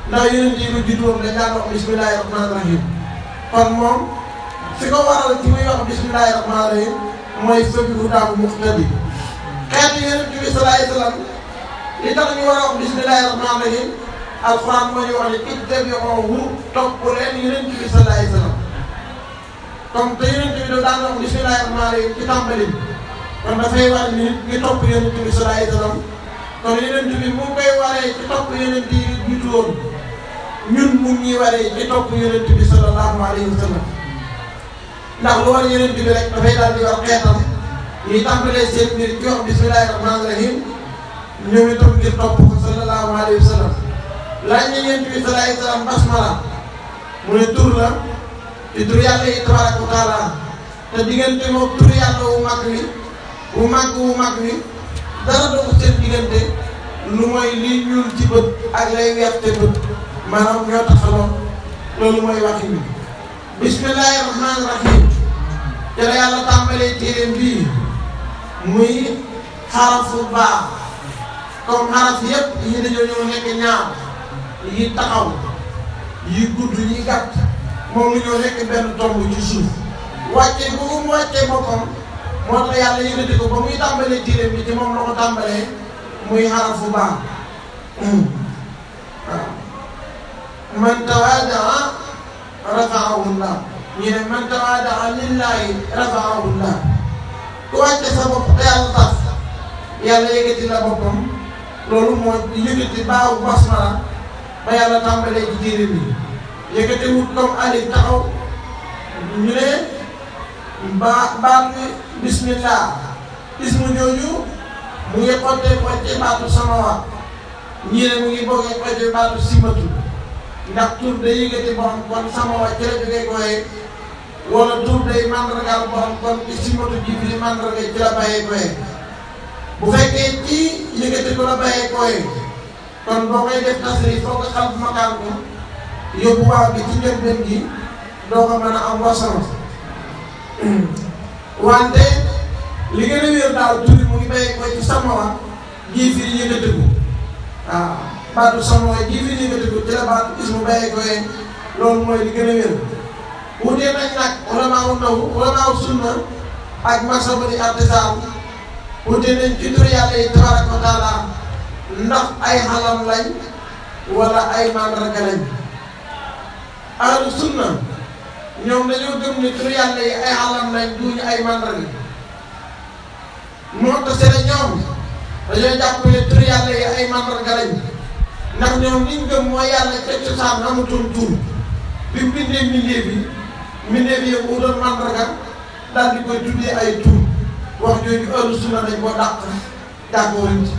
ndax yeneen yi lu jiitu woon dañ daan wax bismillahi rahmaani rahim kon moom fi ko waral ci muy wax bismillahi rahmaani rahim mooy sabihu daabu muqtadi xeetu yeneen bi sallallahu alayhi wa sallam li tax ñu war a wax bismillahi rahmaani rahim alxuraan moo ñu wax ne ittabi'uhu topp leen yeneen bi sallallahu alayhi wa sallam comme te yeneen bi daan wax bismillahi rahmaani rahim ci tàmbali kon dafay war ni nit ñi topp yeneen bi sallallahu alayhi wa sallam kon yeneen bi mu ngi koy waree ci topp yeneen yi jiitu woon ñun mu ngi waree ci topp yeneen bi sallallahu alayhi wa sallam ndax lu war yeneen bi rek dafay daal di war xeetam ñuy tàmbalee seen mbir ci wax bismillahi rahmaani rahim ñoom itam ngir topp ko sallallahu alayhi wa sallam laaj na yeneen bi sallallahu alayhi wa sallam basmala mu ne tur la te tur yàlla yi tabaraka wa taala te diggante moom tur yàlla wu mag wi dara doon seen diggante lu mooy liy ñuul ci bët ak lay weex te bët maanaam ñoo taxaloon loolu mooy waxi bi bismillahi rahmaani rahim te la yàlla tàmbalee téeréem bii muy xarafu baa comme xaraf yépp yi dañoo ñëw nekk ñaar yi taxaw yi gudd yi gàtt moom lu ñoo nekk benn tomb ci suuf wàcce bu mu wàccee boppam moo tax yàlla yëkkati ko ba muy tàmbalee téeréem bi ci moom la ko tàmbalee muy xarafu baa waaw man tawaadaa rafa'ahu llah ñu ne man tawaadaa lillahi rafa'ahu llah ku wàcce sa bopp te yàlla tax yàlla yëkkati la boppam loolu moo yëkkati baawu basmala ba yàlla tàmbalee ci téere bi yëkkati wut comme alif taxaw ñu ne baat bi bismillah ismu jooju mu ngi xottee ko ci baatu samawaat ñii ne mu ngi boogee ko ci baatu simatu ndax tur day yëkkati borom kon samawaat ci la jógee koyee wala tur day mandargaal borom kon ci simatu ji bi mandarga ci la bàyyee koyee bu fekkee ci yëkkati ko la bàyyee koyee kon boo koy def tasrif foog nga xam makaan ko yóbbu waaw bi ci njëlbeen gi doo ko mën a am wasama wante li gën a wér daal tur mu ngi bàyyee ko ci samawaat jii firi yëkkati ko waaw baatu samawaat jii firi yëkkati ko ci la baatu ismu bàyyee koyee loolu mooy li gën a wér wutee nañ nag ulamaawu ndaw ulamaawu sunna ak masabari artisaan wutee nañ ci tur yàlla yi tabaraka wa taala ndax ay xalam lañ wala ay mandarga lañ ahlu sunna ñoom dañoo gëm ne tur yàlla yi ay xalam lañ duñu ay mandarga moo tax seen ñoom dañoo jàpp ne tur yàlla yi ay mandarga lañ ndax ñoom liñ gëm mooy yàlla ca cosaan amutoon tur bi mu bindee mbindeef yi mu doon mandarga daal di koy tuddee ay tur wax jooju ahlu sunna dañ koo dàq d'accord ci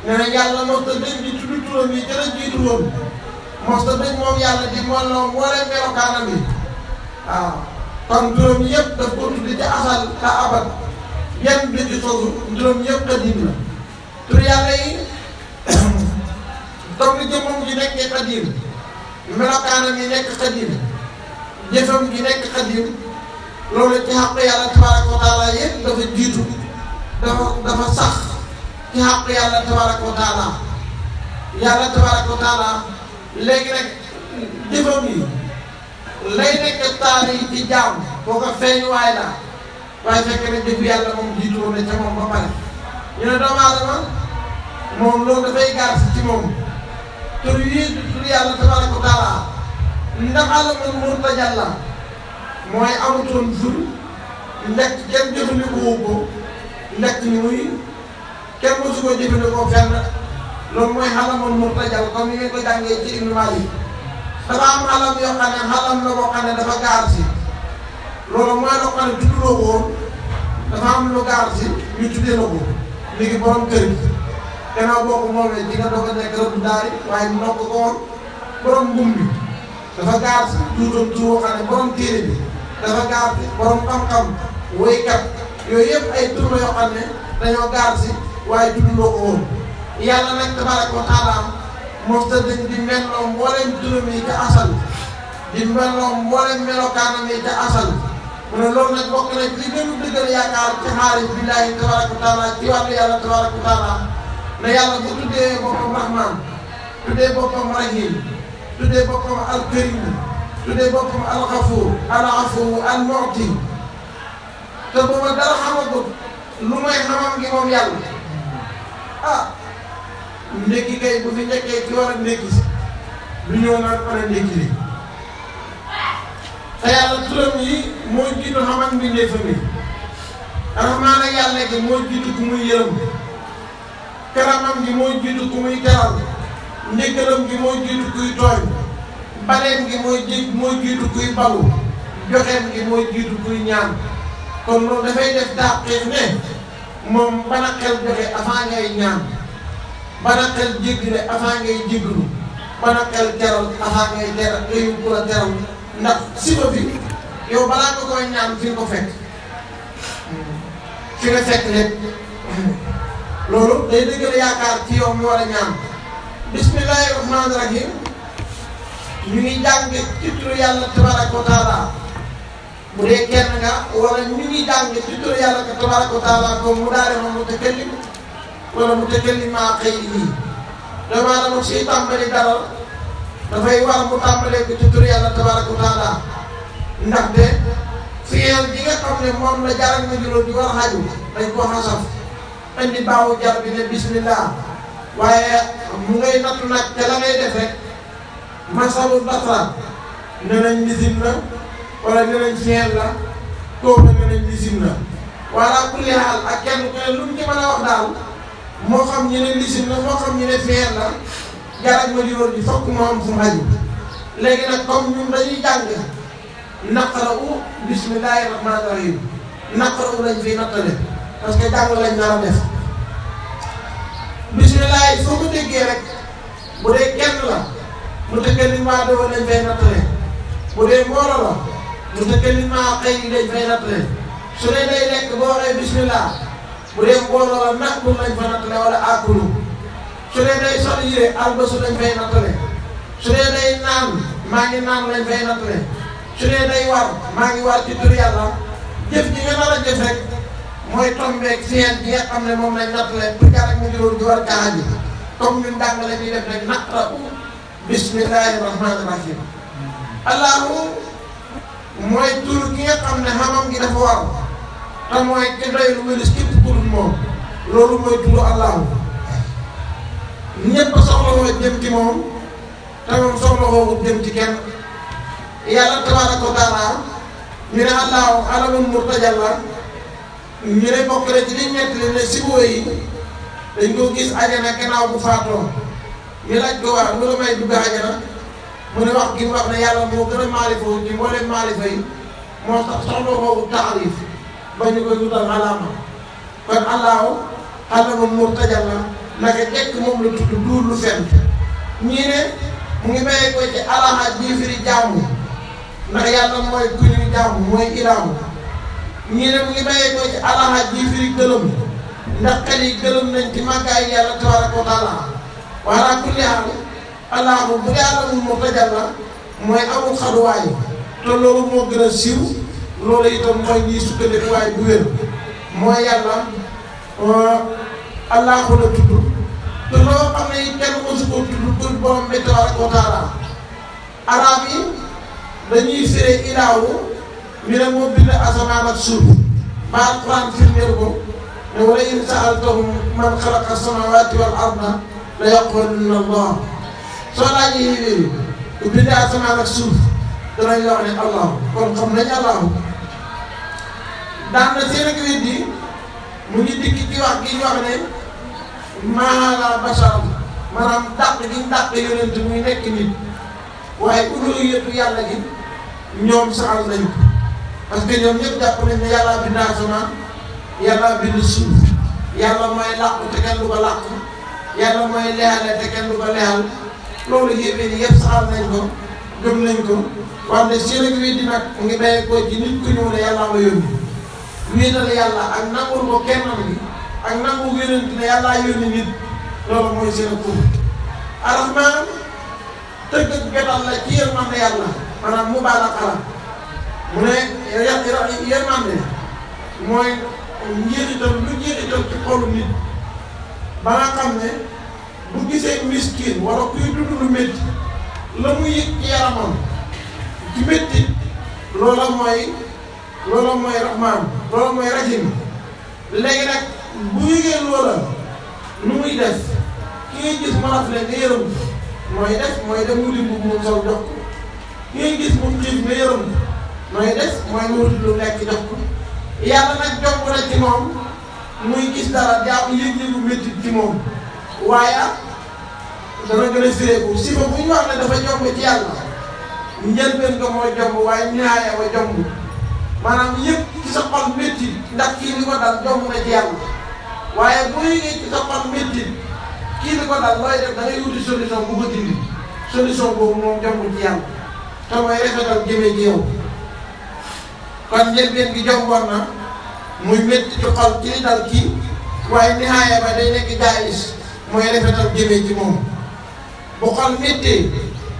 nee na yàlla mos ta dañ di tudd turam yi ca la jiitu woon mos ta dañ moom yàlla di mooloo mbooleem melokaanam yi waaw kon turam yëpp daf ko tudd ci asal ka abat yenn bi ci sosu turam yëpp xadim la tur yàlla yi comme ni jëmmam ji nekkee xadim melokaanam yi nekk xadim jëfam ji nekk xadim loolu ci xàq yàlla tabaraka wa taala yëpp dafa jiitu dafa sax ci xàq yàlla tabaraka wa taala yàlla tabaraka wa taala léegi nag jëfam yi lay nekk taal yi ci jaam boo ko feeñuwaay la waaye fekk na jëf yàlla moom jiitu woon na ca moom ba pare ñu ne doomu aadama moom loolu dafay gaar si ci moom tur yi tur yàlla tabaraka wa taala ndax alamul murtajalla mooy amutoon jur ndekk kenn jëfandikoo ko ndekk ni muy kenn mosu ko jëfandikoo fenn loolu mooy alamul murtajal comme ni ngeen ko jàngee ci Ibnu Maalik dafa am alam yoo xam ne alam la boo xam ne dafa gaar si loolu mooy loo xam ne tuddloo ko woon dafa am lu gaar si ñu tuddee la ko léegi borom kër gi gannaaw boo ko moomee di nga doog a nekk rëbb daari waaye nokk ko woon borom ngum bi dafa gaar si tuutam tuur xam ne borom téere bi dafa gaar si borom xam-xam woykat yooyu yëpp ay tur la yoo xam ne dañoo gaar si waaye tuddloo ko woon yàlla nag tabaraka wa taala mos ta dañ di melloo mbooleem turam yi ca asal di melloo mbooleem melokaanam yi ca asal mu ne loolu nag bokk na li gën a dëggal yaakaar ci xaalis billaahi tabaraka wa taala ci wàllu yàlla tabaraka wa taala ne yàlla bu tuddee boppam rahman tuddee boppam rahim tuddee boppam alkarim tuddee boppam alxafuur alafuwu almu'ti te booba dara xamagut lu may xamam gi moom yàlla ndékki kay bu fi njëkkee ki war a ndékki si du ñëw naan mën a ndékki li te yàlla turam yi moo jiitu xaman mbindeefam yi rahmaan ak yàlla gi moo jiitu ku muy yërëm karamam gi moo jiitu ku muy teral njëggalam gi moo jiitu kuy tooñ baleem gi moo jiitu kuy balu joxeem gi moo jiitu kuy ñaan kon loolu dafay def dàqeef ne moom bana xel joxe avant ngay ñaan bana xel jéggale avant ngay jégglu bana xel teral avant ngay teral yooyu ku la teral ndax siba bi yow balaa nga koy ñaan fi nga ko fekk fi nga fekk lépp loolu day dëggal yaakaar ci yow mi war a ñaan bismillahi rahmaani rahim ñu ngi jàng ci turu yàlla tabaraka wa taala bu dee kenn nga wala ñu ngi jàng ci turu yàlla tabaraka wa taala comme mu daare ma mutakallim wala mutakallim maa xëy yi dama dama siy tàmbali dara dafay war mu tàmbalee ko ci turu yàlla tabaraka wa taala ndaxte fiyeel bi nga xam ne moom la jaral na juróom di war a xaju dañ ko xasaf indi baawu jar bi ne bismillah waaye mu ngay nattu nag te la ngay def rek masalu basra ne nañ lisim la wala ne nañ fiyeel la kooku ne nañ lisim la wala kulli haal ak kenn ku ne lu mu ci mën a wax daal moo xam ñu ne lisim la moo xam ñu ne fiyeel la jaral ma juróom di fokk moo am fu mu xaju léegi nag comme ñun dañuy jàng naqara'u bismillahi rahmaani rahim naqara'u lañ fiy nattale parce que jàng lañ nar a def bismillahi foo ko déggee rek bu dee kenn la mutakallim maa doon lañ fay nattale bu dee mbooloo la mutakallim maa xëy lañ fay nattale su dee day lekk boo waxee bismillah bu dee mbooloo la naqul lañ fa nattale wala akulu su dee day sol yére albasu lañ fay nattale su dee day naan maa ngi naan lañ fay nattale su dee day war maa ngi war ci tur yàlla jëf ji nga nar a jëf rek mooy tombeeg fiyeen bi nga xam ne moom lañ nattale pour jar ak mu juróom di war kaa ji comme ñun jàngale ñuy def rek naqra'u bismillahi rahmaani rahim allahu mooy tur ki nga xam ne xamam gi dafa war te mooy ki doy lu wëlis képp ku dul moom loolu mooy turu allahu ñëpp soxla woo jëm ci moom te moom soxla woo jëm ci kenn yàlla tabaraka wa taala ñu ne allahu alamun murtajalla ñu ne bokk na ci liñ nettali ne sibo yi dañ ko gis ajana gannaaw bu faatoo ñu laaj ko wax lu la may dugg ajana mu ne wax gi mu wax ne yàlla moo gën a maalifoo ci mbooleem maalifa yi moo tax soxla boobu taarif ba ñu koy wutal alaama kon allahu alamun murtajalla naka jekk moom la tudd duur lu fenn ñii ne mu ngi bàyyi ko ci alaha jiifiri jaamu ndax yàlla mooy ku ñuy jaamu mooy ilaahu ñii ne mu ngi bàyyi ko ci alaha jiifiri gëlëm ndax xel yi gëlëm nañ ci màggaay yàlla tabaraka wa taala wala kulli haal allahu bu dee alamul murtajalla mooy amul xaduwaay te loolu moo gën a siiw loolu itam mooy ñiy sukkandikuwaay bu wér mooy yàlla allahu la tudd te loo xam ne it kenn mosu ko tudd pour borom bi tabaraka wa taala arab yi dañuy firee ilaahu ñu ne moo bind asamaan ak suuf ba alquran firndeel ko ne wala in saaltahum man xalaqa samawati wal arda la yaqulunna allah soo laajee yéwéer ku bind asamaan ak suuf danañ la wax ne allah kon xam nañ allahu daan na seen ak weddi mu ngi dikk ci wax gi ñu wax ne maala bashar maanaam dàq gi ñu dàq yonent muy nekk nit waaye uluhiyatu yàlla gi ñoom saxal nañ ko parce que ñoom ñëpp jàpp nañ ne yàlla bind asamaan yàlla bind suuf yàlla mooy làqu te kenn du ko làqu yàlla mooy leexale te kenn du ko leexal loolu yëpp yëpp saxal nañ ko gëm nañ ko wante seen ak weddi nag mu ngi bàyyi ko ci nit ku ñëw ne yàlla ma yónni wéetal yàlla ak nangul ko kennam gi ak nangu yonent ne yàllaa yónni nit loolu mooy seen tur arrahman tëgg ak betal la ci yërmande yàlla maanaam mubaalaxa la mu ne yërmande mooy njëriñam lu njëriñam ci xolu nit ba nga xam ne bu gisee miskin wala kuy dund lu métti la mu yëg ci yaramam ci métti loola mooy rahmaan loola mooy rahim. léegi nag bu yëgee loola nu muy def ki ngay gis mu rafle nga yërëm mooy dem mu dimbu mu sol jox ko ki ngay gis mu xiif nga yërëm mooy def mooy mu wuti lu lekk jox ko. yàlla nag jomb na ci moom muy gis dara jàpp yëg-yëgu métti ci moom waaye dana gën a firéeku si ba bu ñu wax ne dafa jomb ci yàlla njëlbeen ko moo jomb waaye nihaaya ba jomb maanaam yëpp ci sa xol métti ndax kii li ko dal jomb na ci yàlla waaye boo yëgee ci sa xol métti kii li ko dal looy def da ngay wuti solution bu ko dindi solution boobu moom jomb ci yàlla te mooy rafetal jëmee ci yow. kon njëlbeen gi jomboon na muy métti ci xol ci li dal kii waaye nihaaya ba day nekk jaayis mooy rafetal jëmee ci moom. bu xol méttee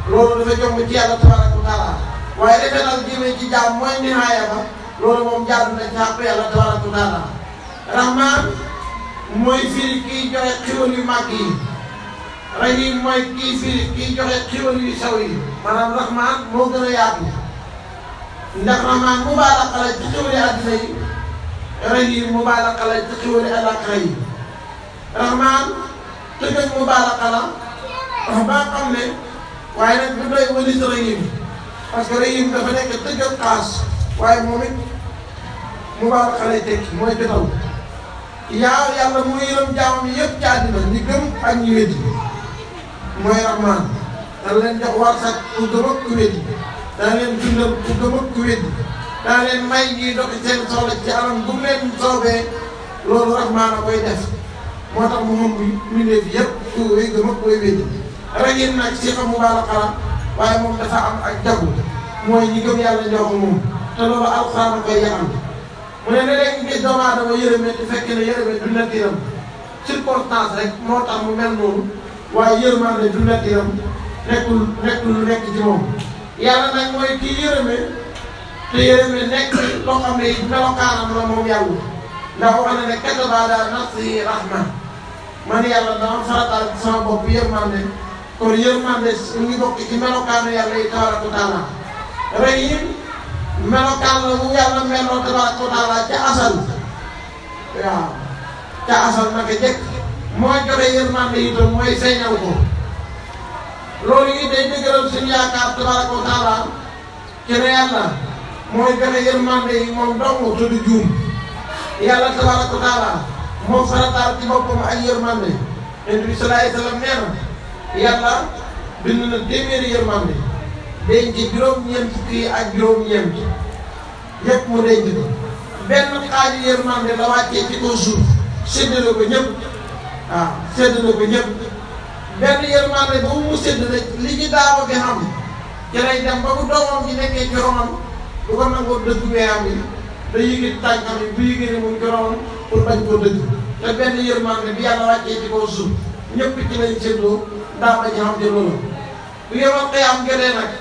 loolu dafa jomb ci yàlla tabaraka wa taala waaye rafetal jëmee ci jaam mooy nihaaya ba loolu moom jaadu na ci xàq yàlla tabaraka wa taala. rahmaan mooy firi kiy joxe xiwal yu màgg yi. rahim mooy kii firi kiy joxe xiwal yu sew yi. maanaam rahmaan moo gën a yaatu ndax rahmaan mubaalaqa la ci xiwali àddina yi. rahim mubaalaqa la ci xiwali àllaaxira yi. rahmaan tëgg mubaalaqa la ba xam ne waaye nag du doy wëlis rahim parce que rahim dafa nekk tëgg xaas waaye moom it mubaalaqa lay tekki mooy jotal. yàlla mooy yërëm jaamam yëpp ci àddina ñi gëm ak ñi weddi mooy rahmaan dana leen jox warsak ku gëm ak ku weddi dana leen dundal ku gëm ak ku weddi dana leen may ñuy doxi seen soxla ci anam bu mu leen soobee loolu rahmaan a koy def moo tax mu mën mbindeef yëpp ku way gëm ak ku way weddi. rahim nag si xam mubaalaqa la waaye moom dafa am ak jagu mooy ñi gëm yàlla ñoo ko moom te loolu alxuraan a koy yaxam. mu ne léeg-léeg nga gis doomu aadama yërëme te fekk ne yërëme du natiiram circonstance rek moo tax mu mel noonu waaye yërmande du natiiram nekkul lu nekk ci moom. yàlla nag mooy kii yërëme te yërëme nekk loo xam ne melokaanam la moom yàlla ndax wax na ne kataba ala nafsihi rahma man yàlla dama farataal ci sama bopp yërmande kon yërmande mu ngi bokk ci melokaanu yàlla yi tabaraka wa taala. rahim melokaan la mu yàlla meloo tabaraka wa taala ca asal waaw ca asal naka jëkk mooy joxe yërmande itam mooy feeñal ko. loolu yi day dëgëral suñu yaakaar tabaraka wa taala ci ne yàlla mooy joxe yërmande yi moom dong te du juum. yàlla tabaraka wa taala moo farataal ci boppam ak yërmande. Yonent bi sallallahu alayhi wa sallam nee na yàlla bind na téeméeri yërmande denc juróom-ñeent fukki ak juróom-ñeent yëpp mu denc ko. benn xaaju yërmande la wàccee ci kaw suuf séddale ko ñëpp waaw séddale ko ñëpp. benn yërmande ba mu séddale li ci daawa bi xam ci lay dem ba bu doomam ji nekkee ci ronam du ko nangoo dëgg weeyam yi da yëgit tànkam yi bu yëgee ne mu ngi ci ronam pour bañ koo dëgg. te benn yërmande bi yàlla wàccee ci kaw suuf ñëpp ci lañ séddoo daawa ji xam ci loolu. bu yemal xëyam gënee nag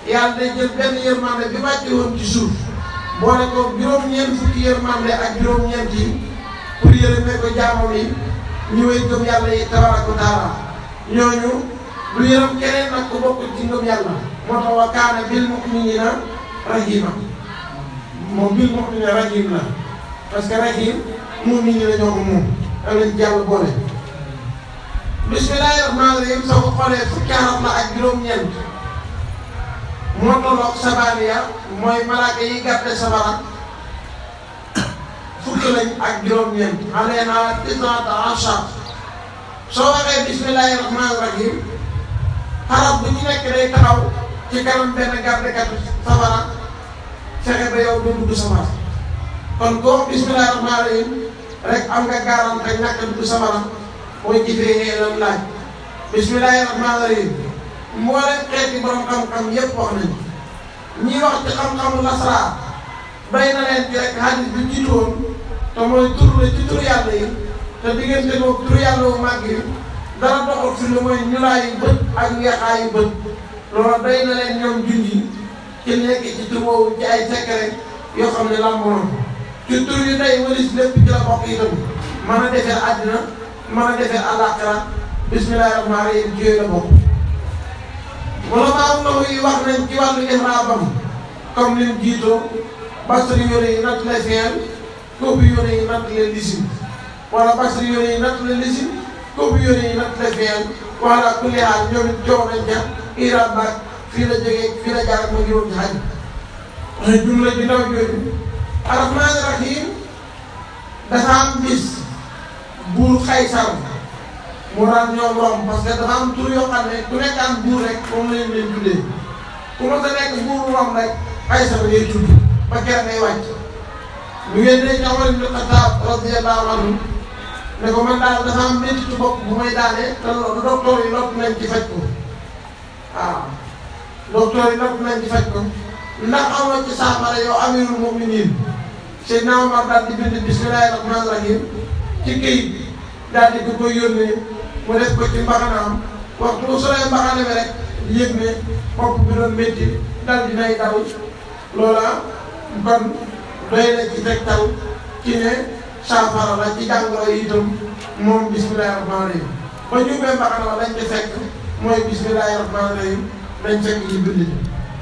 yàlla day jël benn yërmande bi wàcce woon ci suuf boole ko juróom-ñeent fukki yërmande ak juróom-ñeent yi pour yërëmee ko jaamam yi ñu way gëm yàlla yi tabaraka wa taala. ñooñu du yërëm keneen nag ku bokk ci ngëm yàlla moo tax wa kaana bil mu'minina rahima moom bil mu'minina rahim la parce que rahim mu'min la ñoo ko moom da lañ jàll boole. bismillahi rahmaani rahim soo ko xoolee fukki araf la ak juróom-ñeent moo tolloog sabaaniya mooy malaaka yi gàtte sabara fukki lañ ak juróom-ñeent aleyna tis'ata ashar. soo waxee bismillahi rahmaani rahim xarab bu ñu nekk day taxaw ci kanam benn gàddekat safara fexe ba yow doo dugg safara kon koo bismillahi rahmaani rahim rek am nga garanti ñàkk a dugg safara mooy jëfee lan laaj. bismillahi rahmaani rahim mboolem xeeti borom xam-xam yépp wax nañu ñi wax ci xam-xamu lasraar bay na leen ci rek hadis bi jiitu woon te mooy tur la ci tur yàlla yi. te diggante boobu tur yàlla wu màgg yi dara doxul fi lu mooy ñulaayu bët ak weexaayu bët loolu day na leen ñoom junji ci nekk ci tur woowu ci ay secret yoo xam ne làmboon ci tur yu tey walis lépp ci la bokk itam mën a defee àddina mën a defee àllaaxira bismillaahi rahmaani rahiim ci yooyu la bokk. wala maa ndox yi wax nañ ci wàllu ihraabam comme ni mu jiitoo basri yore yi natt la feel koobi yore yi natt la lisim wala basri yore yi natt la lisim koobi yore yi natt la feel wala kulli haal ñoom it jox nañ ca ihraab baag fii la jógee fii la jaar ma juróom ci xaj jumla ji ndaw jooju arrahmaani rahiim dafa am bis buur Xaysar mu daan ñoom rom parce que dafa am tur yoo xam ne ku nekkaan buur rek moom la ñu leen tuddee ku ma sa nekk buur rom rek Xaysar ngay tudd ba kere ngay wàcc lu ngeen ne ci Umar ibn Xattaab radiyallaahu anhu ne ko man daal dafa am méttitu bopp bu may daanee te loolu docteur yi lott nañ ci faj ko waaw docteur yi lott nañ ci faj ko ndax amoon ci saafara yow amirul mu'minin Seydina Omar daal di bind bismillaahi rahmaani rahiim ci këyit bi daal di ko koy yónnee mu def ko ci mbaxanaam waxtu bu solee mbaxane bi rek yëg ne bopp bi doon métti dal dinay daw loola kon doy na ci tegtal ci ne saafara la ci jàngoro yi itam moom bismillaahi rahmaani rahiim ba ñu ubbee mbaxana la lañ ci fekk mooy bismillaahi rahmaani rahiim lañ fekk ci bind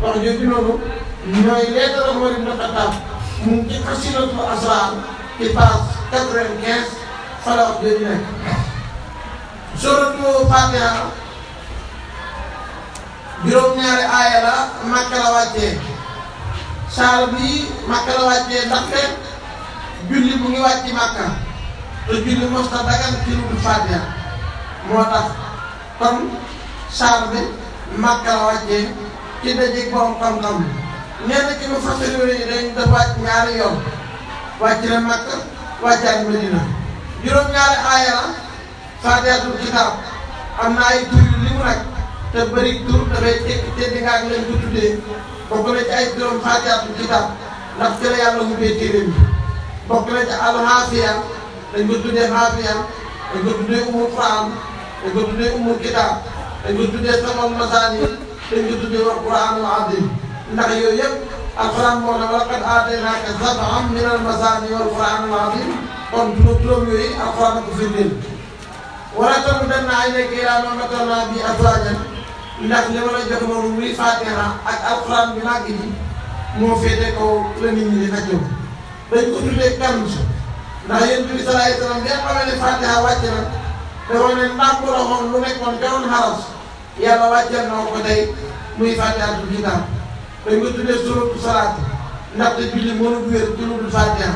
wax jooju noonu ñooy leetar Umar ibn Xattaab mu ngi ci Xasiidatul Asraar ci page 95 fa la wax jooju nekk. Suuratu Faatiha juróom-ñaari aaya la Makka la wàccee saar bi Makka la wàccee ndaxte julli bu ngi wàcc Makka te julli mosta dagan ci lu dul Faatiha moo tax kon saar bi Makka la wàccee ci dajeeg borom xam-xam ñenn ci mu fassir yi dañ def wàcc ñaari yoon wàcc na Makka wàccaat Madina juróom-ñaari aaya la Faatihatul kitaab am na ay tur yu limu nag te bëri tur dafay tekki te di nga ak lañ ko tuddee bokk na ci ay turam Faatihatul kitaab ndax ci la yàlla ubbee téere bi bokk na ci al-Haafiya dañ ko tuddee Haafiya dañ ko tuddee Ummul Qur'aan dañ ko tuddee Ummul kitaab dañ ko tuddee Sab'ul Masaani dañ ko tuddee wal Qur'aanul Aziim ndax yooyu yëpp alquran moo ne wa laqad aataynaaka sab'an minal masaani wal Qur'aanil Aziim kon turam yooyu alquran ko firndeel wala tamuddanna aynayka ilaa maa matta'naa bihi azwaajan ndax li ma la jox noonu muy Faatiha ak alquran bi màgg ji moo féete kaw la nit ñi di xajoo dañ ko tuddee kanz ndax Yonent bi sallallaahu alayhi wa sallam bi nga xamee ne Faatiha wàcc na dafa ne ndàmp loxoom lu nekkoon jawoon xaras yàlla wàcceel na ko tey muy Faatihatul kitaab dañ ko tuddee suuratu salaat ndaxte julli mënul wér ci lu dul Faatiha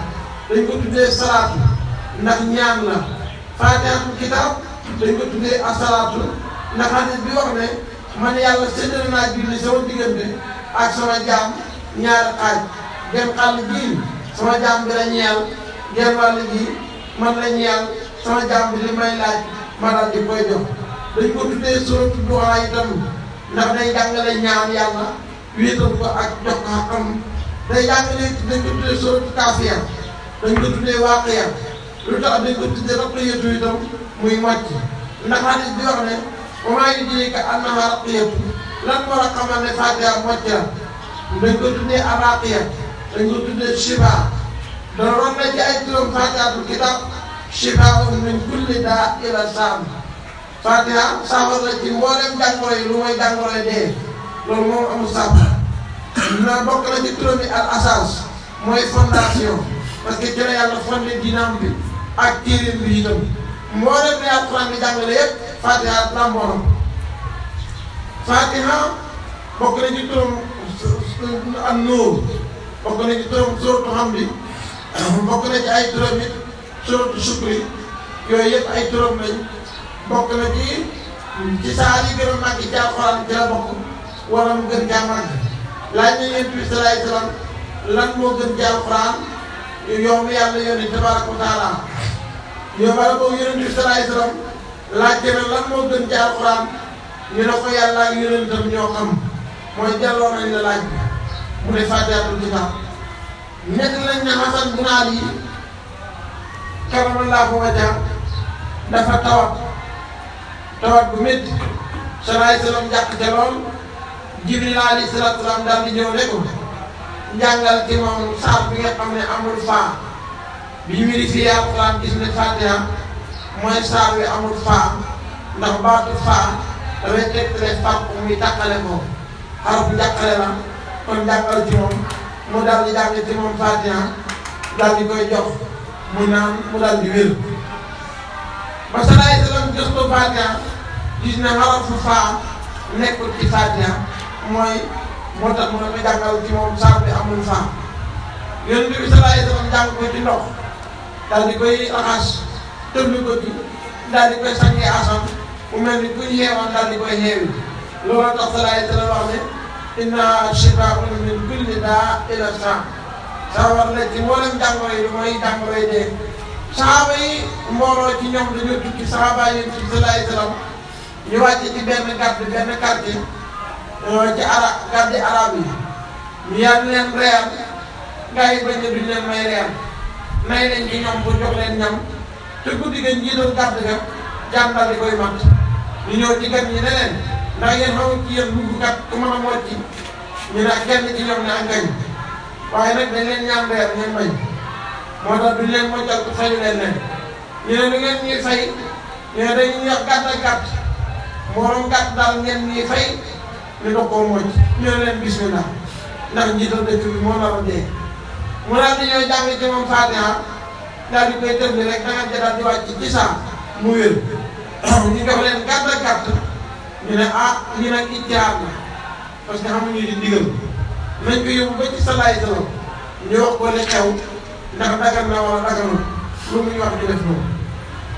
dañ ko tuddee salaatu ndax ñaan la Faatihatul kitaab dañ ko tuddee asalaatu ndax hadis bi wax ne man yàlla séddale naa julli sama diggante ak sama jaam ñaari xaaj genn xàll gii sama jaam bi la ñeel genn wàll gi man la ñeel sama jaam bi li may laaj ma daal di koy jox dañ ko tuddee suuratu duhaa itam ndax day jàngale ñaan yàlla wéetal ko ak jox ko xam day jàngale dañ ko tuddee suuratu kaafiya dañ ko tuddee waaqiya lu tax dañ ko tuddee raqiyatu itam muy màcc ndax hadis bi wax ne wa maa yudriika annahaa raqiyatu lan moo la xamal ne Faatiha mocc la dañ ko tuddee araqiya dañ ko tuddee shifaa dana ron na ci ay turam Faatihatul kitaab shifaa'un min kulli daa ila saam Faatiha saafara la ci mboolem jàngoro yi lu mooy jàngoro yi dee loolu moom amul saafara na bokk na ci turam yi al asaas mooy fondation parce que ci la yàlla fondé dinaam bi ak téeréem bi itam mboolem ne alxuraan bi jàngale yëpp Faatiha làmboo na Faatiha bokk na ci turam an-Nuur bokk na ci turam suuratu Hamdi bokk na ci ay turam it suuratu Shukri yooyu yëpp ay turam lañ bokk na ci saar yi gën a màgg ci alxuraan ci la bokk wala mu gën caa màgg laaj nañ Yonent bi sallallaahu alayhi wa sallam lan moo gën ci alxuraan yow mi yàlla yónni tabaaraka wa taala yow wala boobu Yonent bi sallallaahu alayhi wa sallam laajte na lan moo gën ci alxuraan ñu ne ko yàlla ak yonentam ñoo xam mooy delloo nañ la laaj bi mu ne Faatihatul kitaab nekk nañ ne Hasan bun Ali karamallaahu wajhahu dafa tawat bu métti sallallaahu alayhi wa sallam jàq ca lool Jibril alayhi salaatu wa salaam daal di ñëw ne ko njàngal ci moom saar bi nga xam ne amul faa bi ñu vérifié alxuraan gis ne Faatiha mooy saar wi amul faa ndax baatu faa dafay tegtale fàq muy tàqale ko xaraf njàqale la kon jàngal ci moom mu daal di jàng ci moom Fatiha daal di koy jox mu naan mu daal di wér ba salaay salaam jox ko Fatiha gis na xarafu faa nekkul ci Fatiha mooy moo tax mu ne ko jàngal ci moom saar bi amul faa yonent bi salaay salaam jàng ko ci ndox daal di koy raxas tëbli ko ci daal di koy sàngee asam mu mel ni kuñ yeewoon daal di koy yeewi loolu tax salaay salaam wax ne inna shifaa'un min kulli daa ila saa war la ci mboolem jàngoro yi mooy jàngoro yi dee saxaaba yi mbooloo ci ñoom dañoo tukki saxaaba yi ci salaay salaam ñu wàcce ci benn quartier ci gàddi arab yi ñu yar leen reer gars yi bañ ne duñ leen may reer nay leen ci ñoom bu jox leen ñam te guddi ga njiital gàdd ga jàndal di koy mat ñu ñëw ci gan ñi ne leen ndax yéen xamul ci yéen dugg kat ku mën a mocc ñu ne kenn ci ñoom ne angañ waaye nag dañ leen ñaan reer ngeen bañ moo tax duñ leen moccal ko fayu leen ñu ne lu ngeen ñuy fay ñu ne dañuy wax gàtt ak gàtt mbooloom gàtt daal ngeen ñuy fay ñu doog koo mocc ñu ne leen bismillah ndax njiital dëkk bi moo nar a dee mu daal di ñëw jàng ci moom Fatiha daal di koy tëbli rek da nga daal di wàcc ci saa mu wér ñu jox leen gàtt ak gàtt ñu ne ñu nag ijtihaad la parce que xamuñu di ndigal nañ ko yóbbu ba ci salaay salaam ñu wax ko li xew ndax dagan na wala daganul lu muy wax di def noonu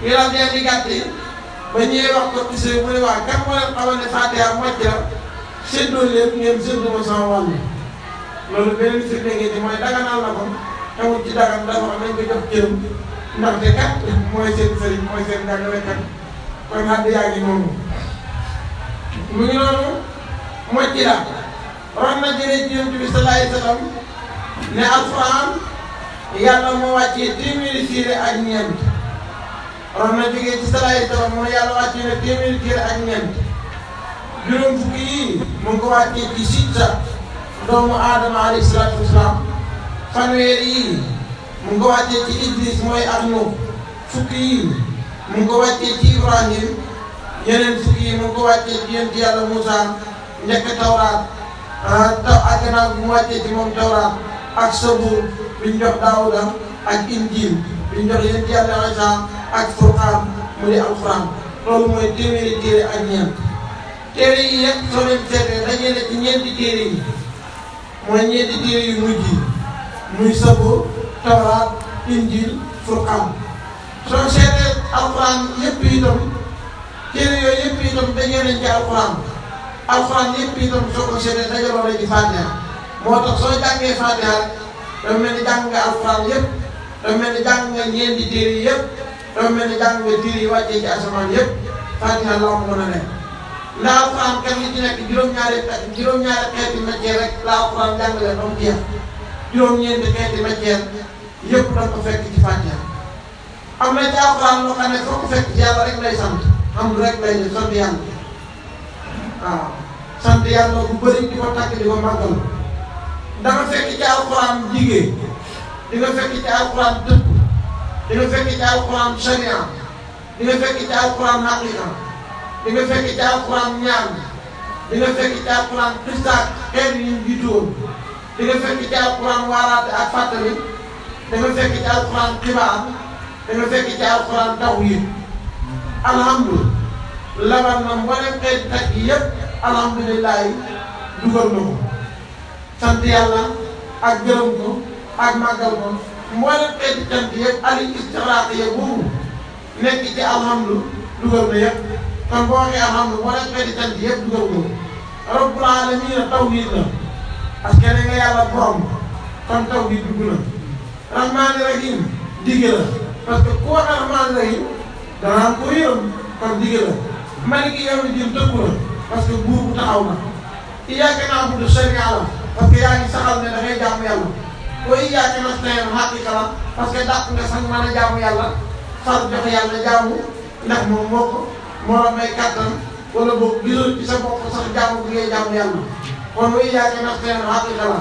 ñu daal di indi gàtt yi ba ñëwee wax ko ci mu ne waa kan moo leen xamal ne Fatiha mocc la séddoo leen ngeen séddoo ma sama wàll loolu beneen firnde ngi ci mooy daganal na ko xamul ci dagan dafa wax nañ ko jox cëram ndaxte kat mooy seen sëriñ mooy seen jàngalekat kon xadd yaa ngi noonu mu ngi noonu mocc la wax na jëlee ci Yonent bi salaay salaam ne alxuraan yàlla moo wàccee téeméeri téere ak ñeent wax na jógee ci salaay salaam mooy yàlla wàccee ne téeméeri téere ak ñeent juróom fukki yii mu ngi ko wàccee ci Sitta doomu Aadama alayhi salaatu wasalaam fanweer yii mu ngi ko wàccee ci Idris mooy ak Nuux fukki yii mu ngi ko wàccee ci Ibrahim yeneen fukki yi mu ngi ko wàccee ci yonent yàlla Moussa njëkk Tawraat ak gannaaw bi mu wàccee ci moom Tawraat ak Sabuur bi ñu jox Daawuda ak Injiil bi ñu jox yonent yàlla Isa ak Furqaan mu di Alxuraan loolu mooy téeméeri téere ak ñeent téere yi yëpp soo leen seetee dajee ne ci ñeenti téere yi mooy ñeenti téere yu mujj yi muy Sabuur Tawraat Injiil Furqaan soo seetee Alxuraan yëpp itam téere yooyu yëpp itam dajee nañ ci alxuraan yëpp itam soo ko seetee dajaloo la ci Fatiha moo tax soo jàngee Fatiha dafa mel ni jàng nga alxuraan yëpp dafa mel ni jàng nga ñeenti téere yi yëpp dafa mel ni jàng nga téere yi wàccee ci asamaan yëpp Fatiha la ko mën a nekk ndax alxuraan kan li ci nekk juróom-ñaari xeeti matière rek la alxuraan jàngale ba mu jeex juróom-ñeenti xeeti matière yëpp da ko fekk ci Fatiha am na ci alxuraan loo xam ne foo ko fekk ci yàlla rek lay sant am rek lay def sant yàlla waaw sant yàlla bu bëri di ko tàkk di ko màggal da nga fekk ci alxuraan jigéen di nga fekk ci alxuraan dëpp di nga fekk ci alxuraan sharia di nga fekk ci alxuraan haqiqa di nga fekk ci alxuraan ñaan di nga fekk ci alxuraan xistaak xeet yi ñu jiitoon di nga fekk ci alxuraan waaraate ak fàttali di nga fekk ci alxuraan xibaar di nga fekk ci alxuraan tawhiid alhamdulilah labal na mboolem xeeti takk yëpp alhamdulilah dugal na ko sant yàlla ak gërëm ko ak màggal ko mboolem xeeti cant yëpp ali istixraaq ya boobu nekk ci alhamdu dugal na yëpp kon boo waxee alhamdu mboolem xeeti cant yëpp dugal ko rabbul aalamiina tawhiid la parce que ne nga yàlla borom kon tawhiid dugg na rahmaani rahim digg la parce que ku wax rahmaani rahim danaa ko yërëm kon digg la maliki yawmi diin tëkku la parce que buur bu taxaw na iyyaaka na'budu sharia la parce que yaa ngi saxal ne da ngay jaamu yàlla wa iyyaaka nasta'iin haqiqa la parce que dàq nga sax mën a jaamu yàlla far jox yàlla jaamu ndax moom moo la may kàttan wala boog gisoo ci sa bopp sax jaamu bi ngay jaamu yàlla kon wa iyyaaka nasta'iin haqiqa la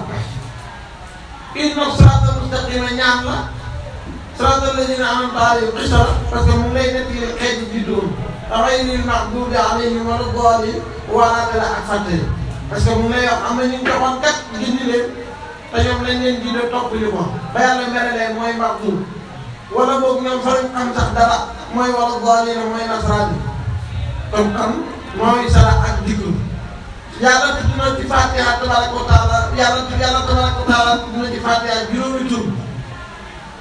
inna siraatal mustaqiima ñaan la siraatal laziina an'amta alayhim qissa parce que mu ngi lay nettali xeetu juddoom ghayril maghduubi alayhim wala daalliin waaraate la ak fàttali parce que mu ngi lay wax am na ñu joxoon kat gindi leen te ñoom lañ leen gindi topp li ko ba yàlla mere leen mooy maghduub wala boog ñoom fa lañ am sax dara mooy wala daalliin mooy nasaraan yi kon mooy sara ak dikku yàlla tudd na ci Fatiha tabaraka wa taala yàlla tabaraka wa taala tudd na ci Fatiha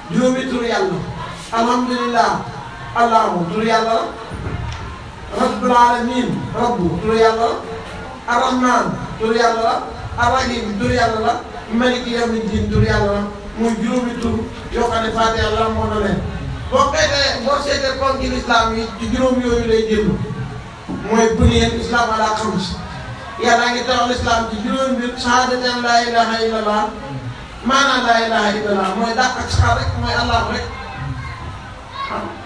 juróomi tur yàlla alhamdulillah allahu tur yàlla rabbul alamin rabbu tur yàlla arrahman tur yàlla arrahim tur yàlla maliki yawmi din tur yàlla muy juróomi tur yoo xam ne Fatiha la moo na leen boo seetee ponki l'islam yi ci juróom yooyu lay jël mooy buniyal islam ala xams yàlla ngi taxawal islam ci juróomi mbir shahadatan laa ilaha illallah maanaam laa ilaha illallah mooy dàq ak saxaar rek mooy allah rek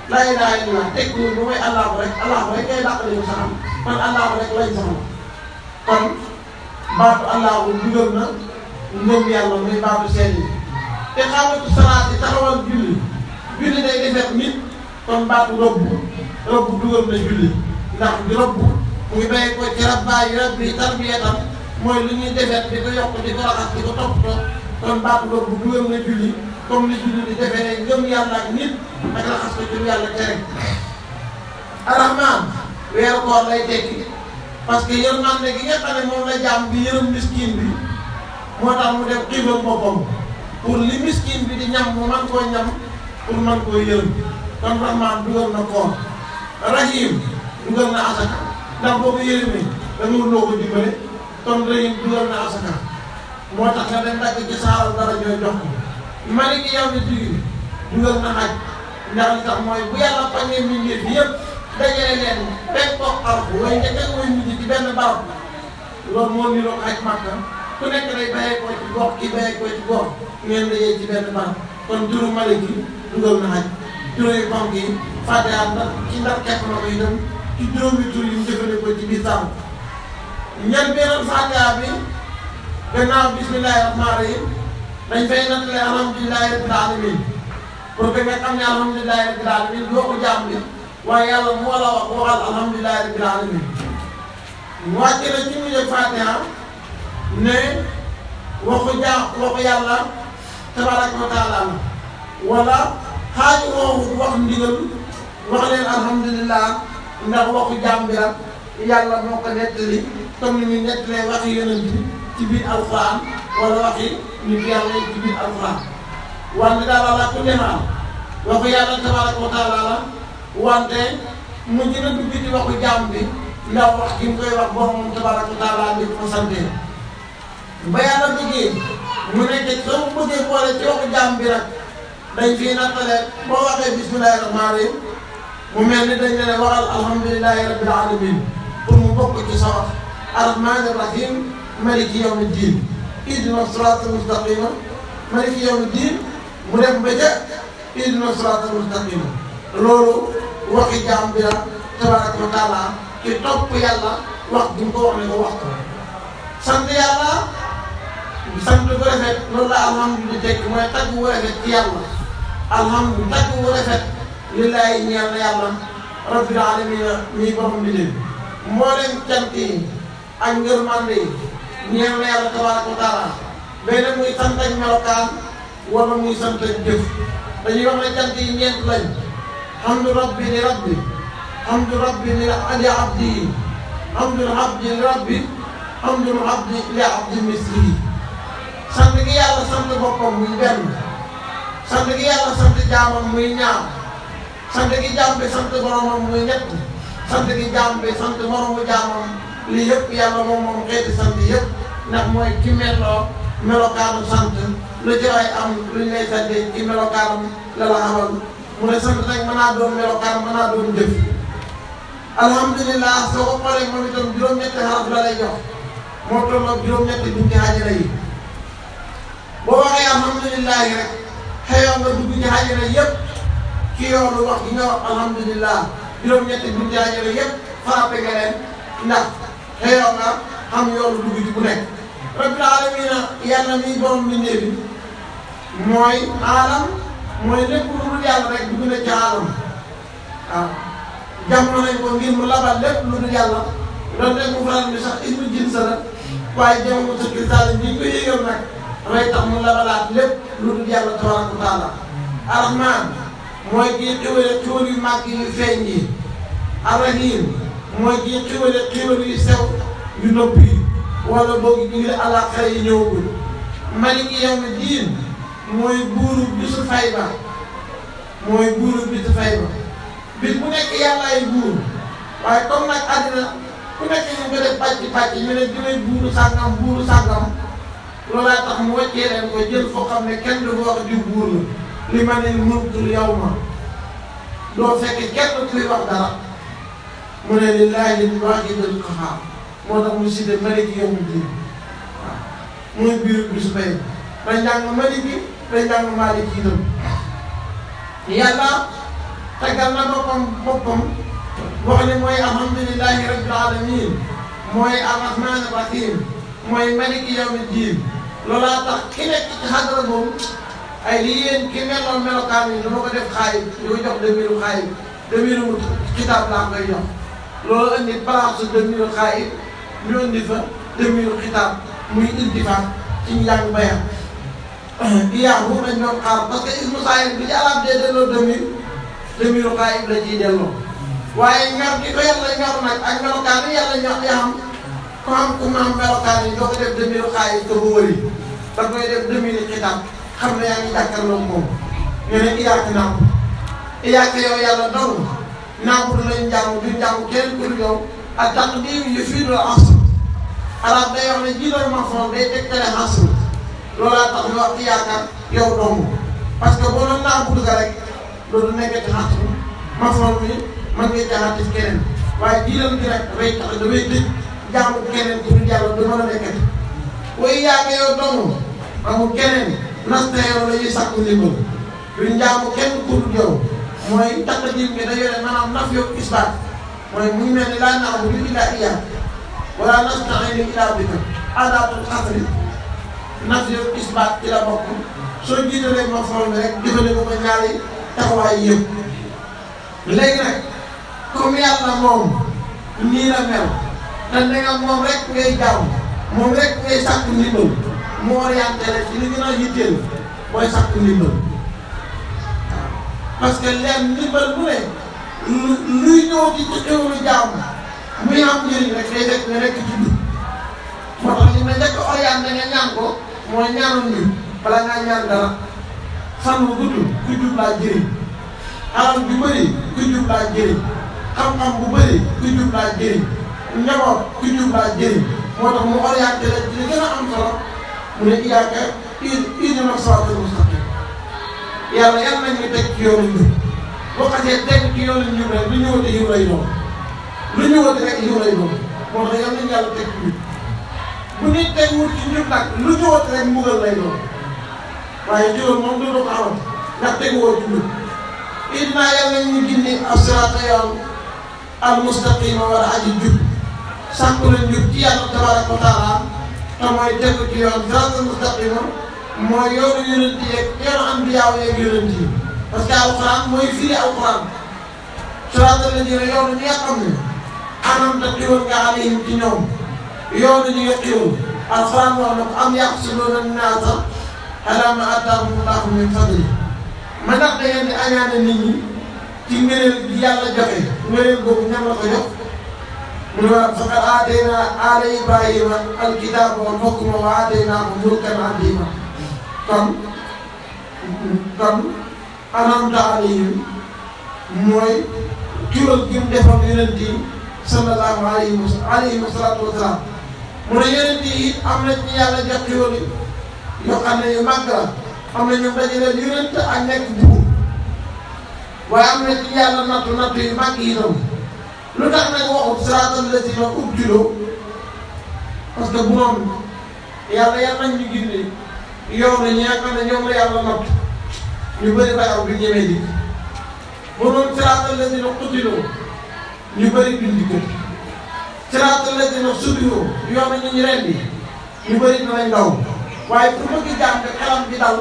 laa ilaha illallah tekkiwul bu mooy allah rek ngay dàq li ñu saxam kon allah rek lañ saxam kon baatu allah dugal na ngëm yàlla muy baatu seen yi te xamatu salaat yi taxawal julli day defet nit kon baatu rëbb dugal na julli ndax di rëbb mu ngi béy ko ci rabbi tarbiyatam mooy lu ñuy defet di ko yokk di ko raxas di ko toppatoo kon baatu rëbb dugal na julli comme ni julli di defee ne ngëm yàlla ak nit ak raxas ko ci lu yàlla tere. arrahman weeru koor lay tekki parce que yërmande gi nga xam ne moom la jaam bi yërëm miskin bi moo tax mu def xiifal boppam pour li miskin bi di ñam mu man koo ñam pour man koo yërëm kon rahman dugal na koor. rahim dugal na asaka ndax boo ko yërëmee da nga loo ko dimbale kon rahim dugal na asaka moo tax nga dem dagg ci saaral dara ñooy jox ko. maliki yawmi diin dugal na xaj ndax li tax mooy bu yàlla pañee mbindeef yëpp dajale leen benn toog arfu way njëkk ak way mujj ci benn barab loolu moo niroo xaj Makka ku nekk day bayee ko ci gox ki bayee ko ci gox ngeen dajee ci benn barab kon turu maliki dugal na xaj turu yu fonk yi Fatiha ndax ci ndar kepp na ko itam ci juróomi tur yi mu jëfandikoo ci biir sàmm ñan beneen Fatiha bi gannaaw bismillahi rahmaani rahim dañ fay nattale alhamdulillahi rabbil alamin pour que nga xam ne alhamdulillahi rabbil alamin doo ko jaam bi waaye yàlla moo la waxal alhamdulillahi rabbil alamin mu wàcce na ci mujj Fatiha ne waxu yàlla tabaraka wa taala wala xaaju woowu wax ndigal wax leen alhamdulillah ndax waxu jaam bi la yàlla moo ko nettali comme ni muy nettalee waxi yonent bi ci biir alquran wala waxi nit yàlla ci biir alquran wante daal ala kulli haal waxu yàlla tabaraka wa taala la wante mu gën a dugg ci waxu jaam bi ndax wax gi mu koy wax boromam tabaraka wa taala di ko sante ba yàlla bëggee mu nekk soo bëggee boole ci waxu jaam bi rek dañ fii nattale boo waxee bismillahi rahmaani rahim mu mel ni dañ leen waxal alhamdulillahi rabbil alamin pour mu bokk ci sa wax arrahmaani rahim maliki yawmi diin ihdina siraatal mustaqima maliki yawmi diin mu dem ba ca ihdina siraatal mustaqima loolu waxi jaam bi la tabaraka wa taala ci topp yàlla wax bi mu ko wax ne ko wax ko sant yàlla sant bu rafet loolu la alhamdulilah tekki mooy tagg bu rafet ci yàlla alhamdulilah tagg bu rafet lillahi ñeel na yàlla rabbil alamina ñuy borom bi leen mboolem cant yi ak ngërmande yi ñeel na yàlla tabaraka wa taala benn muy sant ak melokaan wala muy sant ak jëf dañuy wax ne cant yi ñeent lañ hamdu rabbi li rabbi hamdu rabbi li abdi hamdu abdi li rabbi hamdu abdi li abdi misli sant gi yàlla sant boppam muy benn sant gi yàlla sant jaamam muy ñaar sant gi jaam bi sant boromam muy ñett sant gi jaam bi sant moromu jaamam lii yëpp yàlla moom xeeti sant yëpp ndax mooy ki melokaanu sant lu ci waay am lu ñu lay sante ci melokaanam la la amal mu ne sant nag mën naa doon melokaan mën naa doon jëf alhamdulilah soo ko xoolee moom itam juróom-ñetti xaraf la lay jox moo tolloog juróom-ñetti bunti xajara yi boo waxee alhamdulilah rek xëyoon nga dugg ci xajara yëpp ci yoonu wax gi nga wax alhamdulilah juróom-ñetti bunti xajara yëpp frappé nga leen ndax xëyoon nga xam yoonu dugg ci bu nekk rabbil alamina yàlla miy borom mbindee bi mooy aalam mooy lépp lu yàlla rek dugg na ci aalam waaw jamono nañ ko ngir mu labal lépp lu dul yàlla loolu rek mu faral di sax ismu jinsa la waaye jamono sa cristal bi ñu ko yëgal nag dafay tax mu labalaat lépp lu dul yàlla tabaraka wa taala arrahman mooy kii xéwale xéwal yu màgg yu feeñ yi arrahim mooy kii xéwale xéwal yu sew yu nëbb yi wala boog ñu ngi àllaaxira yi ñëwagul maliki yawmi diin mooy buuru bisu fay ba mooy buuru bisu fay ba bis bu nekk yàllaay buur waaye comme nag àddina ku nekk ñu ko def pàcc ñu ne dinañ buuru sàngam loolaa tax mu wàccee leen ko jël foo xam ne kenn du ko wax di buur la li ma ne mulkul yawma doo fekk kenn kuy wax dara mu ne lillahi l-waahidil qahhaar moo tax mu cité maliki yawmi diin waaw mooy biir bisu fay dañ jàng maliki dañ jàng maliki itam yàlla taggal na boppam wax ne mooy alhamdulillahi rabbil alamin mooy arrahman arrahim mooy maliki yawmi diin loolaa tax ki nekk ci xadara boobu ay li yéen ki meloon melokaan yi dama ko def xaayib di ko jox demiru xaayib demiru kitaab laa koy jox loolu indi place demiru xaayib ñu indi fa demiru kitaab muy iltifaat ci njàng bayam iyaahu nañ doon xaar parce que ismu saayib bi ci arab dee delloo demiru xaayib la ciy delloo waaye ngar ki ko yàlla ñor nag ak melokaan yi yàlla ñor ya xam ku am melokaan yi doo ko def demiru xaayib te bu wëri da koy def demiru kitaab xam ne yaa ngi jàkkaarloo moom ñu ne iyaaka naaw iyaaka yow yàlla dong naaw du lañ jàng duñ jàng kenn ku dul yow ak taqdiim yu fii doo asr arab day wax ne jiital mafoon day tegtale asr loolaa tax ñu wax iyaaka yow dong parce que boo doon naaw bul ga rek loolu nekkati asr mafoon bi mën nga jaxaati keneen waaye jiital gi rek dafay tax dafay tëj jaamu keneen ku dul yàlla du mën a nekkati wa iyaaka yow dong amul keneen nasta yow la ñuy sàkku ndimbal duñ jaamu kenn ku dul yow mooy taqdim bi da yore maanaam naf yow isbaat mooy mu ngi mel ni laa na'budu illaa iyyaak wala nasta'iinu illaa bika adaatul xasri naf yow isbaat ci la bokk soo jiitalee ma fool bi rek jëfandikoo ko ñaari taxawaay yëpp léegi nag comme yàlla moom nii la mel te ne nga moom rek ngay jaamu moom rek ngay sàkku ndimbal mu orienté rek ci li gën a yitteel mooy sàkku ndimbal waaw parce que leen ndimbal bu ne luy ñëw ci xéwlu jaamu muy am njëriñ rek day fekk nga nekk ci dugub moo tax li nga njëkk a orienté nga ñaan ko mooy ñaanal ñu bala ngaa ñaan dara fan bu gudd ku jub laa jëriñ alal bu bëri ku jub laa jëriñ xam-xam bu bëri ku jub laa jëriñ njaboot ku jub laa jëriñ moo tax mu orienté rek ci li gën a am solo. mu ne iyaaka ihdina siraatal mustaqiim yàlla yal nañu teg ci yoonu njub boo xasee teg ci yoonu njub rek lu ñëwati yiw lay doon lu ñëwati rek yiw lay doon moo tax yal nañu yàlla teg ci njub bu nit teg wut ci njub nag lu ñëwati rek mbugal lay doon waaye juróom moom du ko xamal ndax teguwoo ci njub ihdina yal nañu gindi as-siraata yoon al mustaqiim war a aji jub sàkku la njub ci yàlla tabaaraka wa taala te mooy tegu ci yoon siraatal mustaqiim mooy yoonu yonent yi ak yoonu anbiyaaw yeeg yonent yi parce que alxuraan mooy firi alxuraan siraatal laziina yoonu ñi nga xam ne an'amta xéwal nga alayhim ci ñoom yoonu ñi nga xéwal alxuraan wax na ko am yaxsuduuna n-naasa alaa maa aataahumullaahu min fadlihi ma ndax da ngeen di añaane nit ñi ci ngëneel gi yàlla joxe ngëneel boobu ñam la ko jox mu ne ma faqad aataynaa aala Ibrahima alkitaaba wal hukma wa aataynaahum mulkan aziimaa kon an'amta alayhim mooy kiwal gi mu defoon yonent yi sallallahu alayhi wa salaatu wa salaam mu ne yonent yi am na ci yàlla jox kiwal yoo xam ne yu màgg la am na ñu dajaleen yonent ak nekk buur waaye am na ci yàlla nattu yu màgg yi itam lu tax nag waxut siraatal laziina ubtiluu parce que bu noonu yàlla nañ ñu gindi yow na ñi nga xam ne ñoom la yàlla natt ñu bëri bay aw bi ñemee di bu noonu siraatal laziina qutiluu ñu bëri duñ di kër siraatal laziina subihuu yow na ñu rendi ñu bëri dinañ daw waaye pour bëgg jàng xelam bi dal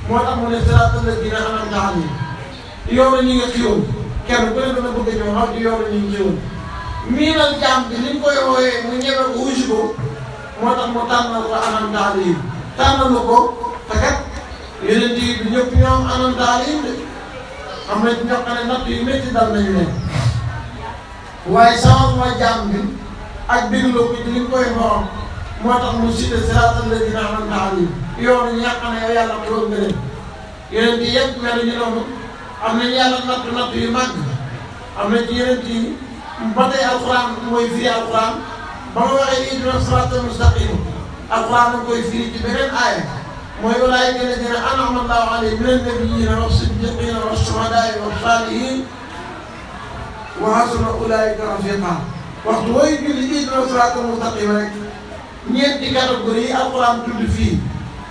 moo tax mu ne siraatal laziina an'amta alayhim yoonu ñi nga xiwoon kenn ku ne dana bëgg a ñëw xaw ci yoonu ñi nga xiwoon miinal jaam bi ni ñu koy wooyee mu ñeme ko wusi ko moo tax mu tànnal ko anam taalim tànnal ko te kat yeneen bi ñëpp ñoom anam taalim de am na ci ñoo xam ne natt yu métti dal nañu leen waaye sama jaam bi ak dégloo ko ci li ñu koy xool moo tax mu cité siraatal lazina an'amta alayhim yoonu ñi nga xam ne yow yàlla xewal nga leen yeneen yi yëpp mel ñu noonu am nañu yàlla natt yu màgg am na ci yeneen yi ba tey alxuraan mooy firi alxuraan ba ma waxee ihdina siraatal mustaqim alxuraan da koy firi ci beneen aaya mooy ulaa'ika allaziina an'ama Allaahu alayhim mina nabiyyiina wa siddiqiina wa shuhadaa'i wa saalihiin wa hasuna ulaa'ika rafiiqaa waxtu wooy julli ihdina siraatal mustaqim rek ñeenti catégorie yi alxuraan tudd fii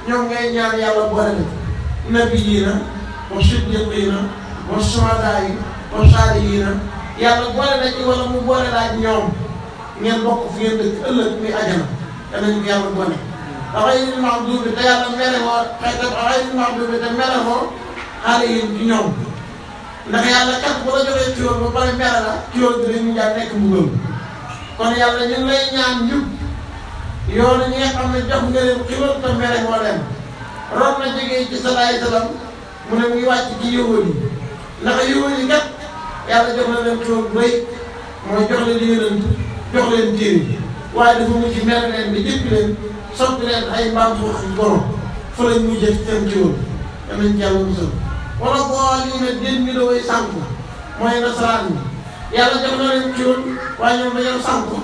ñoom ngay ñaan yàlla boole na nabiyyiina wa siddiqiina wa shuhadaa'i wa saalihiina yàlla boole na ci wala mu boole la ak ñoom ngeen bokk fu ngeen dëkk ëllëg muy ajana danañ ko yàlla boole. xayril maxduubi te yàlla mere woo xayril maxduubi te mere woo alayhim ci ñoom ndax yàlla kat bu la joxee ciwoon ba pare mere la ciwoon bi dañu jaar nekk mbugal kon yàlla ñu ngi lay ñaan njub yoonu ñi nga xam ne jox nga leen xiwal te mere moo leen roon na jógee ci salaay salaam mu ne mu ngi wàcc ci yowóor yi ndax yowóor yi kat yàlla jox na leen xiwal bu rëy mooy jox leen yonent jox leen téere waaye dafa mujj mere leen bi jëppi leen soppi leen ay mbaam suuf yu goro fa lañ mujjee ci seen xiwal danañ ci yàlla musal wala boo lii ne den mi la way sànku mooy nasaraan yi yàlla jox na leen xiwal waaye ñoom dañoo sànku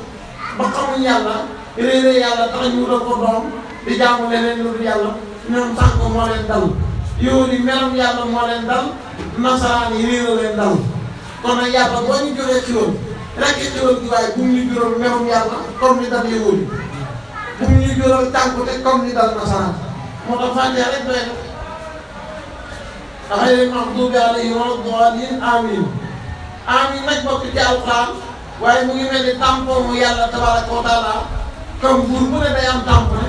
ba xamuñ yàlla réeré yàlla tax ñu wutal ko doom di jaamu leneen lu dul yàlla ñoom sànku moo leen dal yow di melam yàlla moo leen dal nasaraan yi réer leen dal kon nag yàlla boo ñu joxee xiwal rek xiwal gi waaye bu mu ñu jural melam yàlla comme ni dal yow di bu mu ñu jural tànkute comme ni dal nasaraan moo tax fàttee rek doy na xayril maxduubi alayhim wala daalliin amiin amiin nag bokk ci alxuraan waaye mu ngi mel ni tampon mu yàlla tabaaraka wa taala comme buur bu ne day am tampon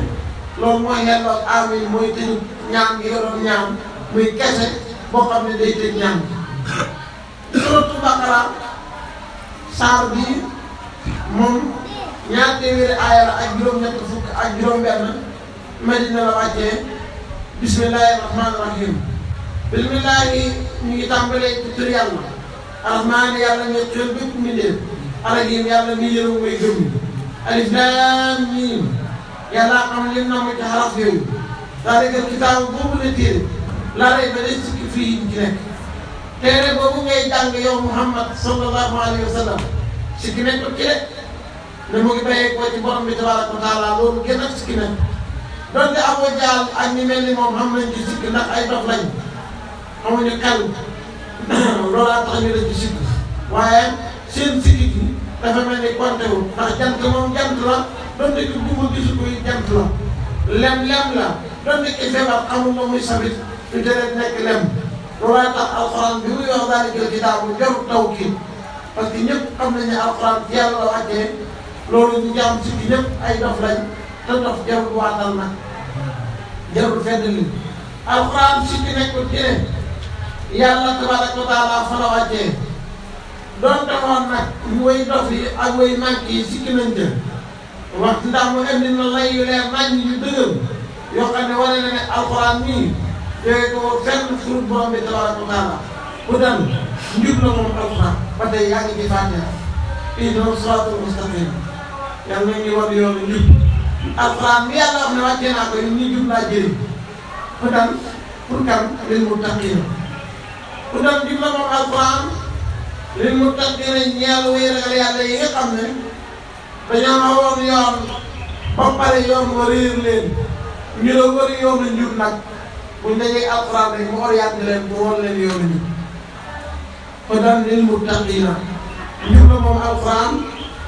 loolu mooy xelloog amiin mooy tëju ñaan gi nga doon ñaan muy kese boo xam ne day tëj ñaan suratu Baqara saar bii moom ñaar téeméeri aaya la ak juróom-ñett fukk ak juróom-benn Madina la wàccee bismillaahi rahmaani rahiim bismillaahi ñu ngi tàmbalee ci tur yàlla arrahmaani yàlla nga xel bépp mbindeef arahiim yàlla mi yërëm mooy gëm alif laam miim yàlla xam li namm ci xaraf yooyu zaalikal kitaabu boobu la téere laa rayba sikki fii ci nekk téere boobu ngay jàng yow Muhammad sallallahu alayhi wa sallam sikki nekk ci de ne mu ngi bàyyee ko ci borom bi tabaaraka wa taala loolu gën a sikki nekk donte Abu Jahl ak ñi mel ni moom xam nañ ci sikki ndax ay dof lañ xamuñu xel loolaa tax ñu la ci sikki waaye seen sikki gi dafa mel ni konte wu ndax jant moom jant la donte ki dugub gisu ko jant la lem la donte ki feebar xamul la muy sabit ñu tere nekk lem loolaa tax alxuraan bi muy wax zaalikal kitaabu jarul tawkiid parce que ñëpp xam nañ ne alxuraan ci yàlla la wàccee loolu ñu jaam sikki ñëpp ay dof lañ te dof jarul waatal nag jarul fedd li alxuraan sikki nekkul ci ne yàlla tabaaraka wa taala fa la wàccee doonte woon nag way dof yi ak way manque yi sikki nañ ca wax ndax mu indi na lay yu leer nañ yu dëgër yoo xam ne wane na ne alxuraan nii yooyu ko fenn furut borom bi tabaaraka wa taala ku dal njub la moom alxuraan ba tey yaa ngi ci Faatiha ihdina siraatal mustaqiim yàlla na ñu war yoonu njub alxuraan bi yàlla wax ne wàccee naa ko ñu jub laa jëriñ ku dal pour kan lil muttaqiin ku dal jub la moom alxuraan lil muttaqiin ñeel way ragal yàlla yi nga xam ne dañoo awoon yoon ba pare yoon wa réer leen ñu la wëri yoonu njub nag buñ dajee alxuraan rek mu orienté leen mu won leen yoonu njub hudan lil muttaqiina njub la moom alxuraan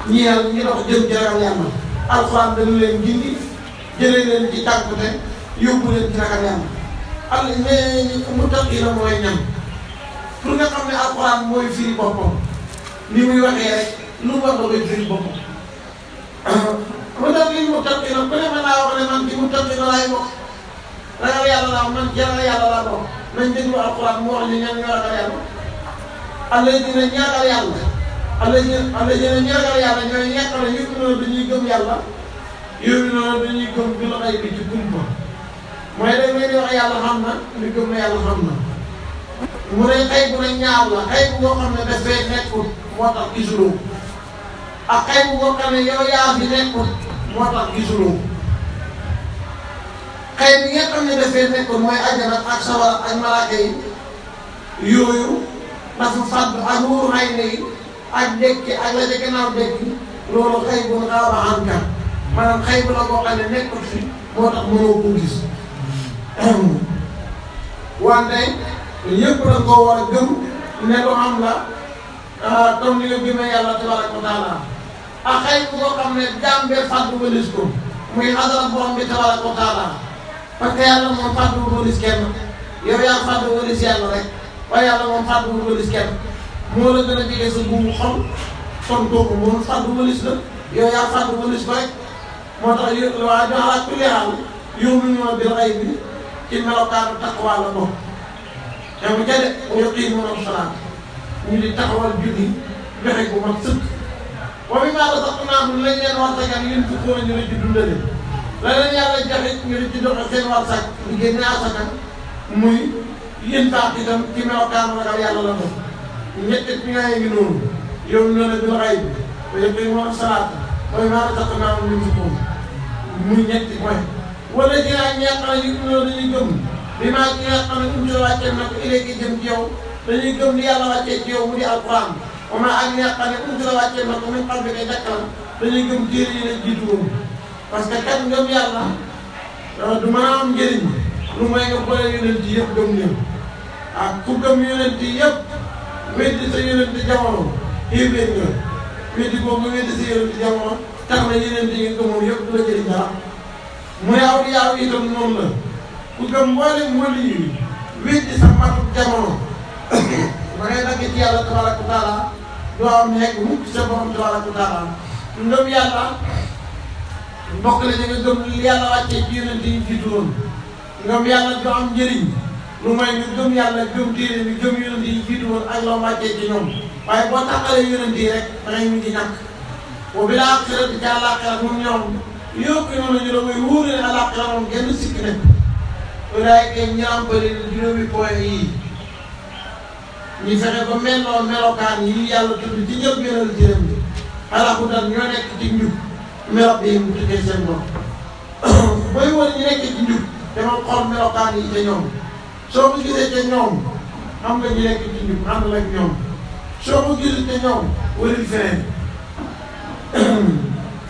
ñeel ñi dox jëm ci ragal yàlla alxuraan dañu leen gindi jëlee leen ci tànkute yóbbu leen ci ragal yàlla al muttaqiina mooy ñam pour nga xam ne alxuraan mooy firi boppam ni muy waxee rek lu mu wax da koy firi boppam hudan lil muttaqiina ku ne mën naa wax ne man ci muttaqiina laay bokk ragal yàlla laa man ci ragal yàlla laa bokk nañ déglu alxuraan mu wax ñu ñan ñoo ragal yàlla alladina ñaagal yàlla alladina ñaagal yàlla ñooy ñekk na yëpp noonu dañuy gëm yàlla yóbbu noonu dañuy gëm bil xaybi ci kumpa mooy dañ leen di wax yàlla xam na ñu gëm ne yàlla xam na mu ne xëy bu ne ñaar la xëy bu boo xam ne dafay nekkul moo tax gisuloo ak xëy bu boo xam ne yow yaa fi nekkul moo tax gisuloo xëy bi nga xam ne dafay nekkul mooy àjjana ak sawara ak malaaka yi yooyu dafa fàdd ak wuuru xay ne yi ak dekki ak la ca gannaaw dekki loolu xëy bu nu xaw a ànka maanaam xëy bu la boo xam ne nekkul fi moo tax mënoo ko gis wante yëpp da nga koo war a gëm ne lu am la comme ni nga gëmee yàlla tabaraka wa taala ak xëy bu boo xam ne jaam bee fàddu walis ko muy xadara borom bi tabaraka wa taala parce que yàlla moom fàddu walis kenn yow yaa fàddu walis yàlla rek waaye yàlla moom fàddu walis kenn moo la gën a jege sa buumu xol kon kooku moom fàddu walis la yow yaa fàddu walis ko rek moo tax waa joxalaat kulli xaal yow mi ñëw bil xay bi ci melokaanu taqwa la bokk te bu ca de wa yuqiimuuna salaat ñu di taxawal julli joxe bu mat sëkk wa mimmaa razaqnaahum lañ leen war sagal yunfiquuna ñu di ci dundale la leen yàlla joxe ñu di ci doxe seen war sag di génne asaka muy yéen taat itam ci melokaanu ragal yàlla la bokk ñetti ñi nga ngi noonu yow ñu ne bil xayb wa yuqiimuuna salaat wa mimmaa razaqnaahum yunfiquun muy ñetti point wala dinaa ñeexal yu ñëw dañuy gëm bi maa ngi nga xam ne unzila wàccee na ko ilayka jëm ci yow dañuy gëm li yàlla wàccee ci yow mu di alquran wa maa ak nga xam ne unzila wàccee na ko min qablika jàkkal dañuy gëm téere yi lañ jiitu woon parce que kat ngëm yàlla du mën a am njëriñ lu mooy nga boole yonent yi yëpp gëm leen ak ku gëm yonent yi yëpp weddi sa yonent jamono xéebéen nga weddi boobu nga weddi sa yonent jamono tax na yonent yi nga gëmoon yëpp du la jëriñ dara mu ne awliyaa yi itam noonu la ku gëm mboolem wali yi weddi sa matub jamono ba ngay dagg ci yàlla tabaraka wa taala doo am nekk mukk sa borom tabaraka wa taala ngëm yàlla mbokk la ñu nga gëm li yàlla wàccee ci yonent yi jiitu woon ngëm yàlla doo am njëriñ lu may ñu gëm yàlla gëm téere bi gëm yonent yi jiitu woon ak la wàccee ci ñoom waaye boo tàqalee yonent yi rek da ngay mujj ñàkk wa bil aaxirati ci àllaaxira moom ñoom yokku noonu ñu doon muy wóor ne àllaaxira moom genn sikk nekk ulaa'ika ñi am bëri juróomi point yii ñu fexe ba melloo melokaan yi yàlla tudd ci ñëpp gënal jërëm bi xalaku dal ñoo nekk ci njub melok bi mu tuddee seen bopp booy wër ñu nekk ci njub dama xool melokaan yi ca ñoom soo ko gisee ca ñoom xam nga ñu nekk ci njub ànd ak ñoom soo ko gisee ca ñoom wëril feneen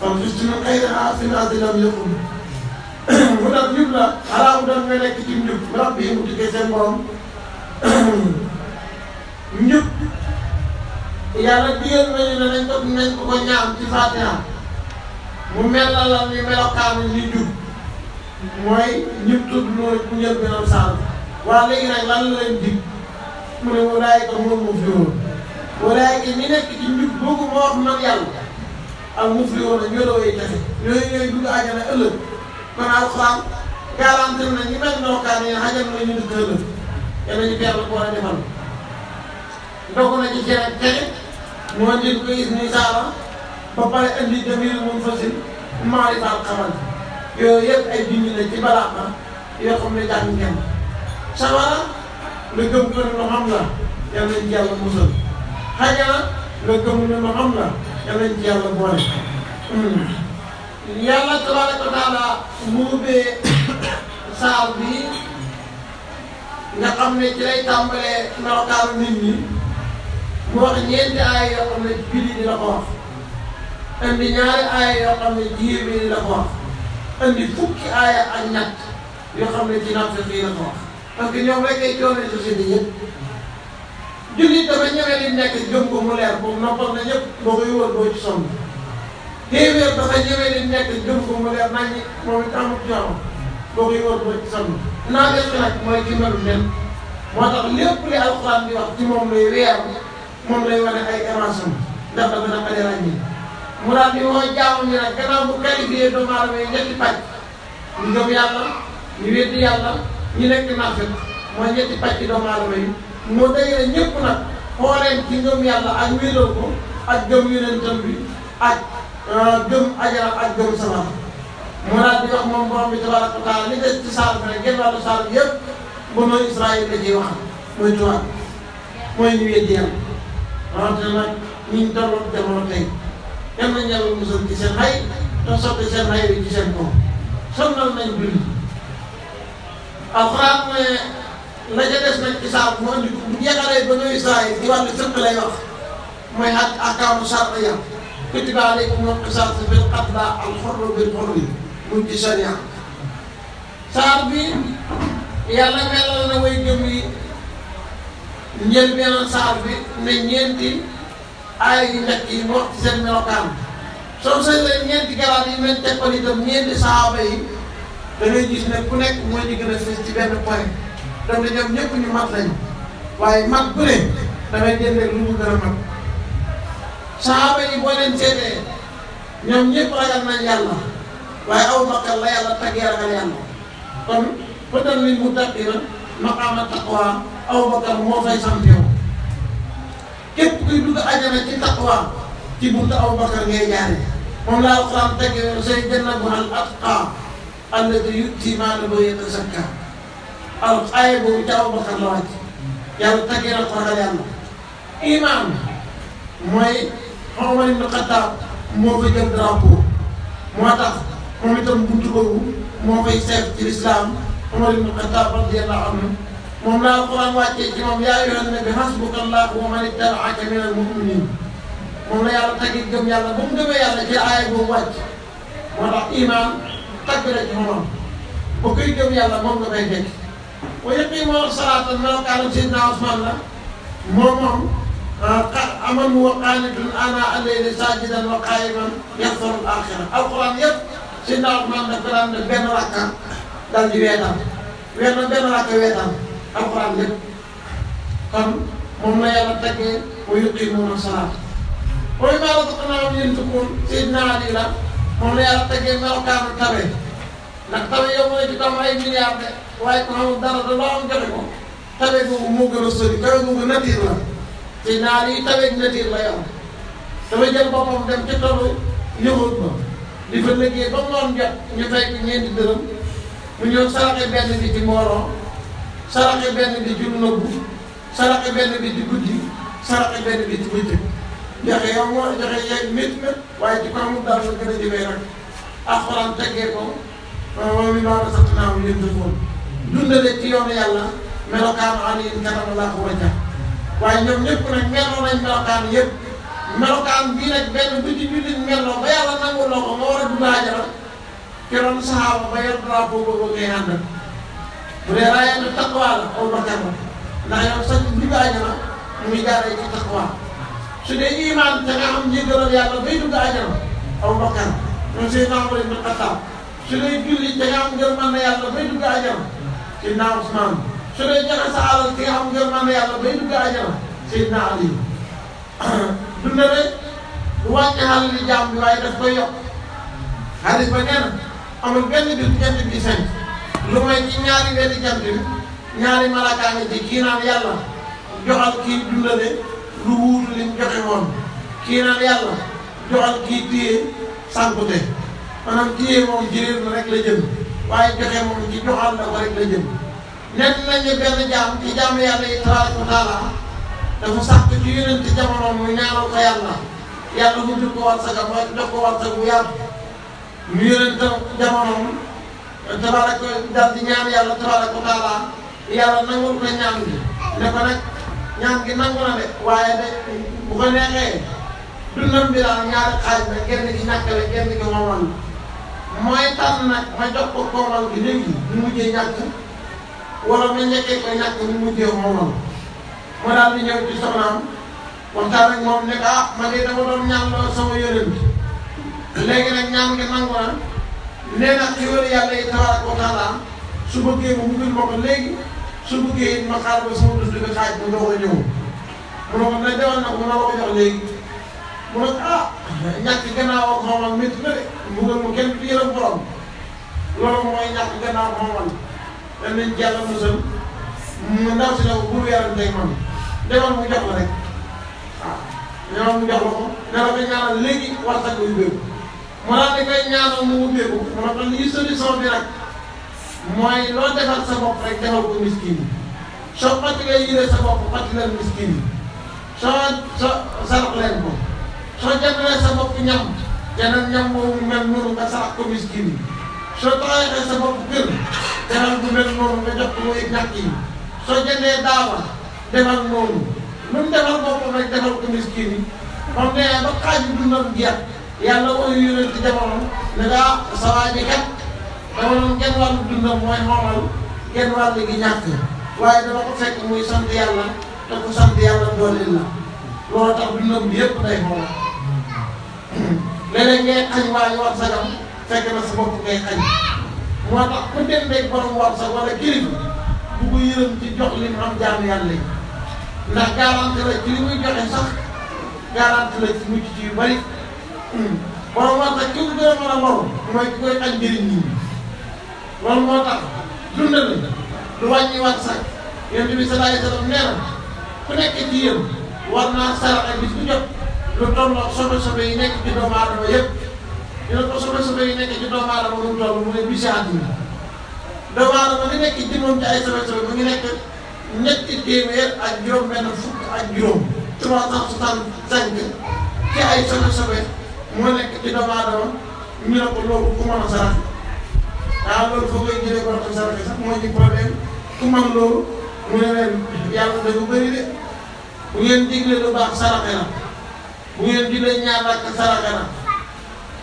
kon juste ñun xëy na fi naa si lam yëppul mu dal njub la xalaa mu dal nga nekk ci njub melok bi mu tuddee seen borom njub yàlla digal nañu ne nañ ko ñaan ci Fatiha mu melalal ñu melokaanu ñu njub mooy ñëpp tudd loolu bu njël beneen saal waaye léegi nag lan la leen dig mu ne walaayika moom muflihuun walaayika ñi nekk ci njub boobu moo wax man yàlla ak muflihuun ñoo la way texe ñooy ñooy dugg àjjana ëllëg kon alxuraan garanti na ñi mel melokaan yi xajal na ñu dëkk ëllëg yàlla ñu teel ko war a defal ndokk na ci cere texe moo njëkk ko gis ni saara ba pare indi damir mun fasil maarifaal xamal yooyu yëpp ay junj la ci balaax la yoo xam ne jàng ngeen sawara nga gëm ko ne lu xam la yal nañ ci yàlla musal xajana nga gëm ne lu xam la yal nañ ci yàlla boole yàlla tabaraka wa taala mu ubbee saar bi nga xam ne ci lay tàmbalee melokaanu nit ñi mu wax ñeenti aaya yoo xam ne julli di la ko wax indi ñaari aaya yoo xam ne jiir bi di la ko wax indi fukki aaya ak ñett yoo xam ne ci naafiq yi la ko wax parce que ñoom rek ay coono société yëpp jullit dafa ñëwee li nekk gëm ko mu leer boobu noppal na ñëpp boo koy wër doo ci sonn téeméer dafa ñëwee li nekk gëm ko mu leer nañ moom it amut coono boo koy wër doo ci sonn naafiq nag mooy ci melu nen moo tax lépp li alxuraan di wax ci moom lay weer moom lay wane ay émission ndax dafa naqari ràññee mu daal di woo jaamu ñu nag gannaaw bu qualifié doomu aadama yi ñetti pàcc ñu gëm yàlla ñu weddi yàlla ñu nekk naafiq mooy ñetti pàcc doomu aadama yi moo dajale ñëpp nag xooleen ci ngëm yàlla ak wéetal ko ak gëm yonentam bi ak gëm ajara ak gëm safara mu daal di wax moom borom bi tabaraka wa taala li des ci saar bi rek genn wàllu saar bi yëpp banu Israël la ciy wax mooy tubaab mooy ñu weddi yàlla rawatina nag ñi ñu tolloon jamono tey yal nañu yàlla musal ci seen xay te sotti seen xay bi ci seen kaw sonnal nañ julli alxuraan ne la ca des nag ci saar mu andi bu jeexalee banu Israël ci wàllu sëkk lay wax mooy ahkaamu shar'iyya kutiba alaykumul qisaasu fil qatla al-hurru bil hurri mu ci sharia saar bi yàlla melal na way gëm yi njëlbéenu saar bi ne ñeenti aay yu njëkk yi mu wax ci seen melokaan soo seetlee ñeenti garaat yi mel teg ko itam ñeenti saaba yi da ngay gis ne ku nekk moo ñu gën a fës ci benn point donc ñoom ñëpp ñu mat lañu waaye mat bu ne damay jëndee lu mu gën a mat saaba yi boo leen seetee ñoom ñëpp ragal nañ yàlla waaye Abu Bakar la yàlla taggee ragal yàlla kon peut-être li mu tàgg na maqaama taqwa Abu Bakar moo fay sant yow képp kuy dugg àjjana ci taqwa ci buntu Abu Bakar ngay jaare moom laa Alxuraan tege say jannabuhal atqaa allazii yu'tii maalahu yatazakkaa al aaya boobu ci Abu Bakar la wàcc yàlla taggee na ko ragal yàlla iman mooy Umar ibn Xattaab moo fa jël drapeau moo tax moom itam buntu boobu moo fay seet ci lislaam Umar ibn Xattaab radiyallaahu anhu moom la Alxuraan wàccee ci moom yaa ayyuhan nabi hasbuka llaahu wa man ittaba'aka minal mu'miniin moom la yàlla taggi gëm yàlla ba mu gëmee yàlla ci aaya boobu wàcc moo tax iman tagg la ci moom ba koy gëm yàlla moom nga koy fekk wa yuqiimuuna salaata melokaanu Seydina Usmaan la moom aman huwa qaanitun aanaa al-layli saajidan wa qaa'iman yaxdaru al-aaxira alxuraan yëpp Seydina Usmaan daf ko daan def benn rakka dal di weetaan benn rakka weetaan alxuraan yëpp kon moom la yàlla taggee wa yuqiimuuna salaata wa mimmaa razaqnaahum yunfiquun Seydina Ali la moom la yàlla taggee melokaanu tabe ndax tabe yow mooy ci tam ay milliards de waaye ko xamul dara da loo am joxe ko tabe boobu moo gën a sori tabe boobu nature la Seydina Ali tabe nature la yow dafa jël boppam dem ci tollu yëngu ba di fa liggéey ba ngoon jot ñu fay ko ñeenti dërëm mu ñëw saraxe benn bi ci mbooloo saraxe benn bi ci lu nëbbu saraxe benn bi ci guddi saraxe benn bi ci bëccëg joxe yow moo joxe yeeg métti na waaye ci ko amul daal la gën a jëmee rek alxuraan teggee ko wa mimmaa razaqnaahum yunfiquun dundale ci yoonu yàlla melokaanu aliin karamallahu wajhah waaye ñoom ñëpp nag meloo nañ melokaan yëpp melokaan bii nag benn bu ci jullit meloo ba yàlla nanguloo ko nga war a dugg àjjana ki doon saxaaba ba yor drapeau boobu ngay àndal bu dee raayatu taqwa la Abu Bakar la ndax yow sax dugg àjjana mu ngi jaaree ci taqwa su dee iman te nga am njëggalal yàlla bay dugg àjjana Abu Bakar ñoom Seydina Umar ibn Xattaab su dee julli te nga am ngërmande yàlla bay dugg àjjana Seydina Usmaan su dee joxe sa alal te nga am ngërmande yàlla bay dugg àjjana Seydina Ali dundale du wàññi xaalis li jaam bi waaye daf koy yokk xaalis ba nee na amul benn bis jant bi fenk lu may ci ñaari wetti jant bi ñaari malaaka nga ci kii naan yàlla joxal kii dundale lu wuutu lim joxe woon kii naan yàlla joxal kii téye sànkute maanaam téye moom ci réer la rek la jëm waaye joxe moom ci joxal la ko rek la jëm nekk nañu benn jaam ci jaamu yàlla yi tabaaraka wa taala dafa sàkk ci yeneen ci jamono mu ñaanal ko yàlla mu jur ko warsaga mooy jox ko warsaga bu yaatu mu yeneen tam jamono tabaaraka daal di ñaan yàlla tabaaraka wa taala yàlla nangul ko ñaan gi ne ko nag ñaan gi nangu na de waaye de bu ko neexee dundam bi daal ñaari xaaj la genn gi ñàkk la genn gi moomal mooy tànn nag ma jox ko koomal gi léegi mu mujjee ñàkk wala ma njëkkee ko ñàkk mu mujjee moomal ma daal di ñëw ci soxnaam waxtaan ak moom ne ko ma de dama doon ñaan loo sama yonent bi léegi nag ñaan gi nangu na nee na xéwal yàlla yi tabaaraka wa taala su bëggee mu ubbil ma ko léegi su bëggee it ma xaar ba sama dund bi xaaj ba doo ko ñëw mu ne ko ne demal na ko mën na ko jox léegi mu ne ñàkk gannaaw ak xoomal métti na de mbugal mu kenn du yërëm borom loolu mooy ñàkk gannaaw xoomal dañ leen jàll musal mu ndaw si ne ko bul weeranteeg man demal mu jox la rek waaw ñoom mu jox la ko dara nga ñaanal léegi warsak yu béeku mu daal di koy ñaanal mu ubbeeku mu ne ko lii solution bi nag mooy loo defal sa bopp rek defal ko miskin yi soo xottilee yére sa bopp xotti leen miskin yi soo sarax leen ko soo jëndalee sa bopp ñam jeneen ñam moomu mel noonu nga sarax ko miskin yi soo taxawee sa bopp kër defal bu mel noonu nga jox ko muy ñàkk yi soo jëndee daawa defal noonu lu mu defal boppam rek defal ko miskin yi comme nee ba xaaju dundam jeex yàlla wooyu yonent ci jamono ne daa sa waa ji kat dama doon genn wàllu dundam mooy xoomal genn wàll gi ñàkk waaye dama ko fekk muy sant yàlla te ku sant yàlla dooleel la loolu tax dundam bi yëpp day xoolal léeg-léeg ngay xañ waaye war sagam fekk na sa bopp ngay xañ moo tax ku dem beeg borom war sag wala kilifa bu ko yërëm ci jox li mu am jaamu yàlla yi ndax garanti la ci li muy joxe sax garanti la ci mucc ci yu bari borom war sag ki mu gën a mën a loru mooy ki koy xañ njëriñ nit ñi loolu moo tax dundal lu wàññi war sag Yonent bi sallallahu alayhi wa sallam nee na ku nekk ci yéen war naa saraxe bis bu jot lu tolloog sobe yi nekk ci doomu aadama yëpp dina ko sobe yi nekk ci doomu aadama mu toll mu ne bisi àddina doomu aadama li nekk ci moom ci ay sobe mu ngi nekk ñetti téeméer ak juróom-benn fukk ak juróom 365 ci ay sobe moo nekk ci doomu aadama ñu ne ko loolu ku mën a saraxe loolu foo koy jëlee ko saraxe sax moo ci problème ku mën loolu mu ne leen yàlla dafa bëri de bu ngeen digle lu baax saraxe na bu ngeen jullee ñaar rakk saraxe na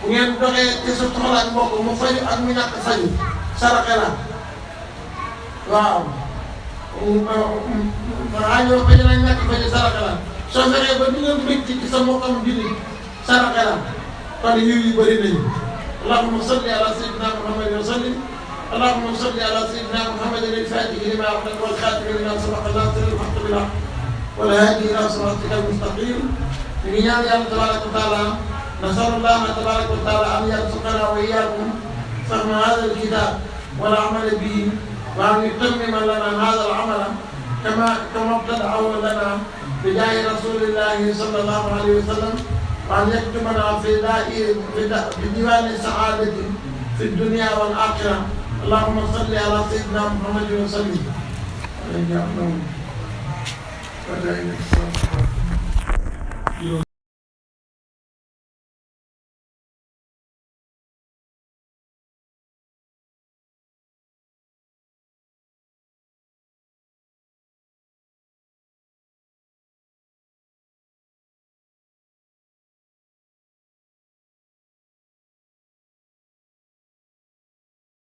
bu ngeen doxee te sa soxla ak mbokk mu faju ak mu ñàkk faju saraxe na waaw ñoo faju na ñàkk faju saraxe na soo fexee ba dugal mbégte ci sa mbokkam julli saraxe na kon yiw yu bëri nañu allahumma salli ala sayyidina muhammadin wa sallim اللهم صل على سيدنا محمد الفاتح لما أغلق والخاتم لما سبق ناصر الحق بالحق والهادي إلى صراطك المستقيم بنيان الله تبارك وتعالى نسأل الله تبارك وتعالى أن يرزقنا وإياكم فهم هذا الكتاب والعمل به وأن يتمم لنا هذا العمل كما ابتدعه لنا بجاه رسول الله صلى الله عليه وسلم وأن يكتبنا في ديوان السعادة في الدنيا والآخرة اللهم صل على سيدنا محمد وسلم.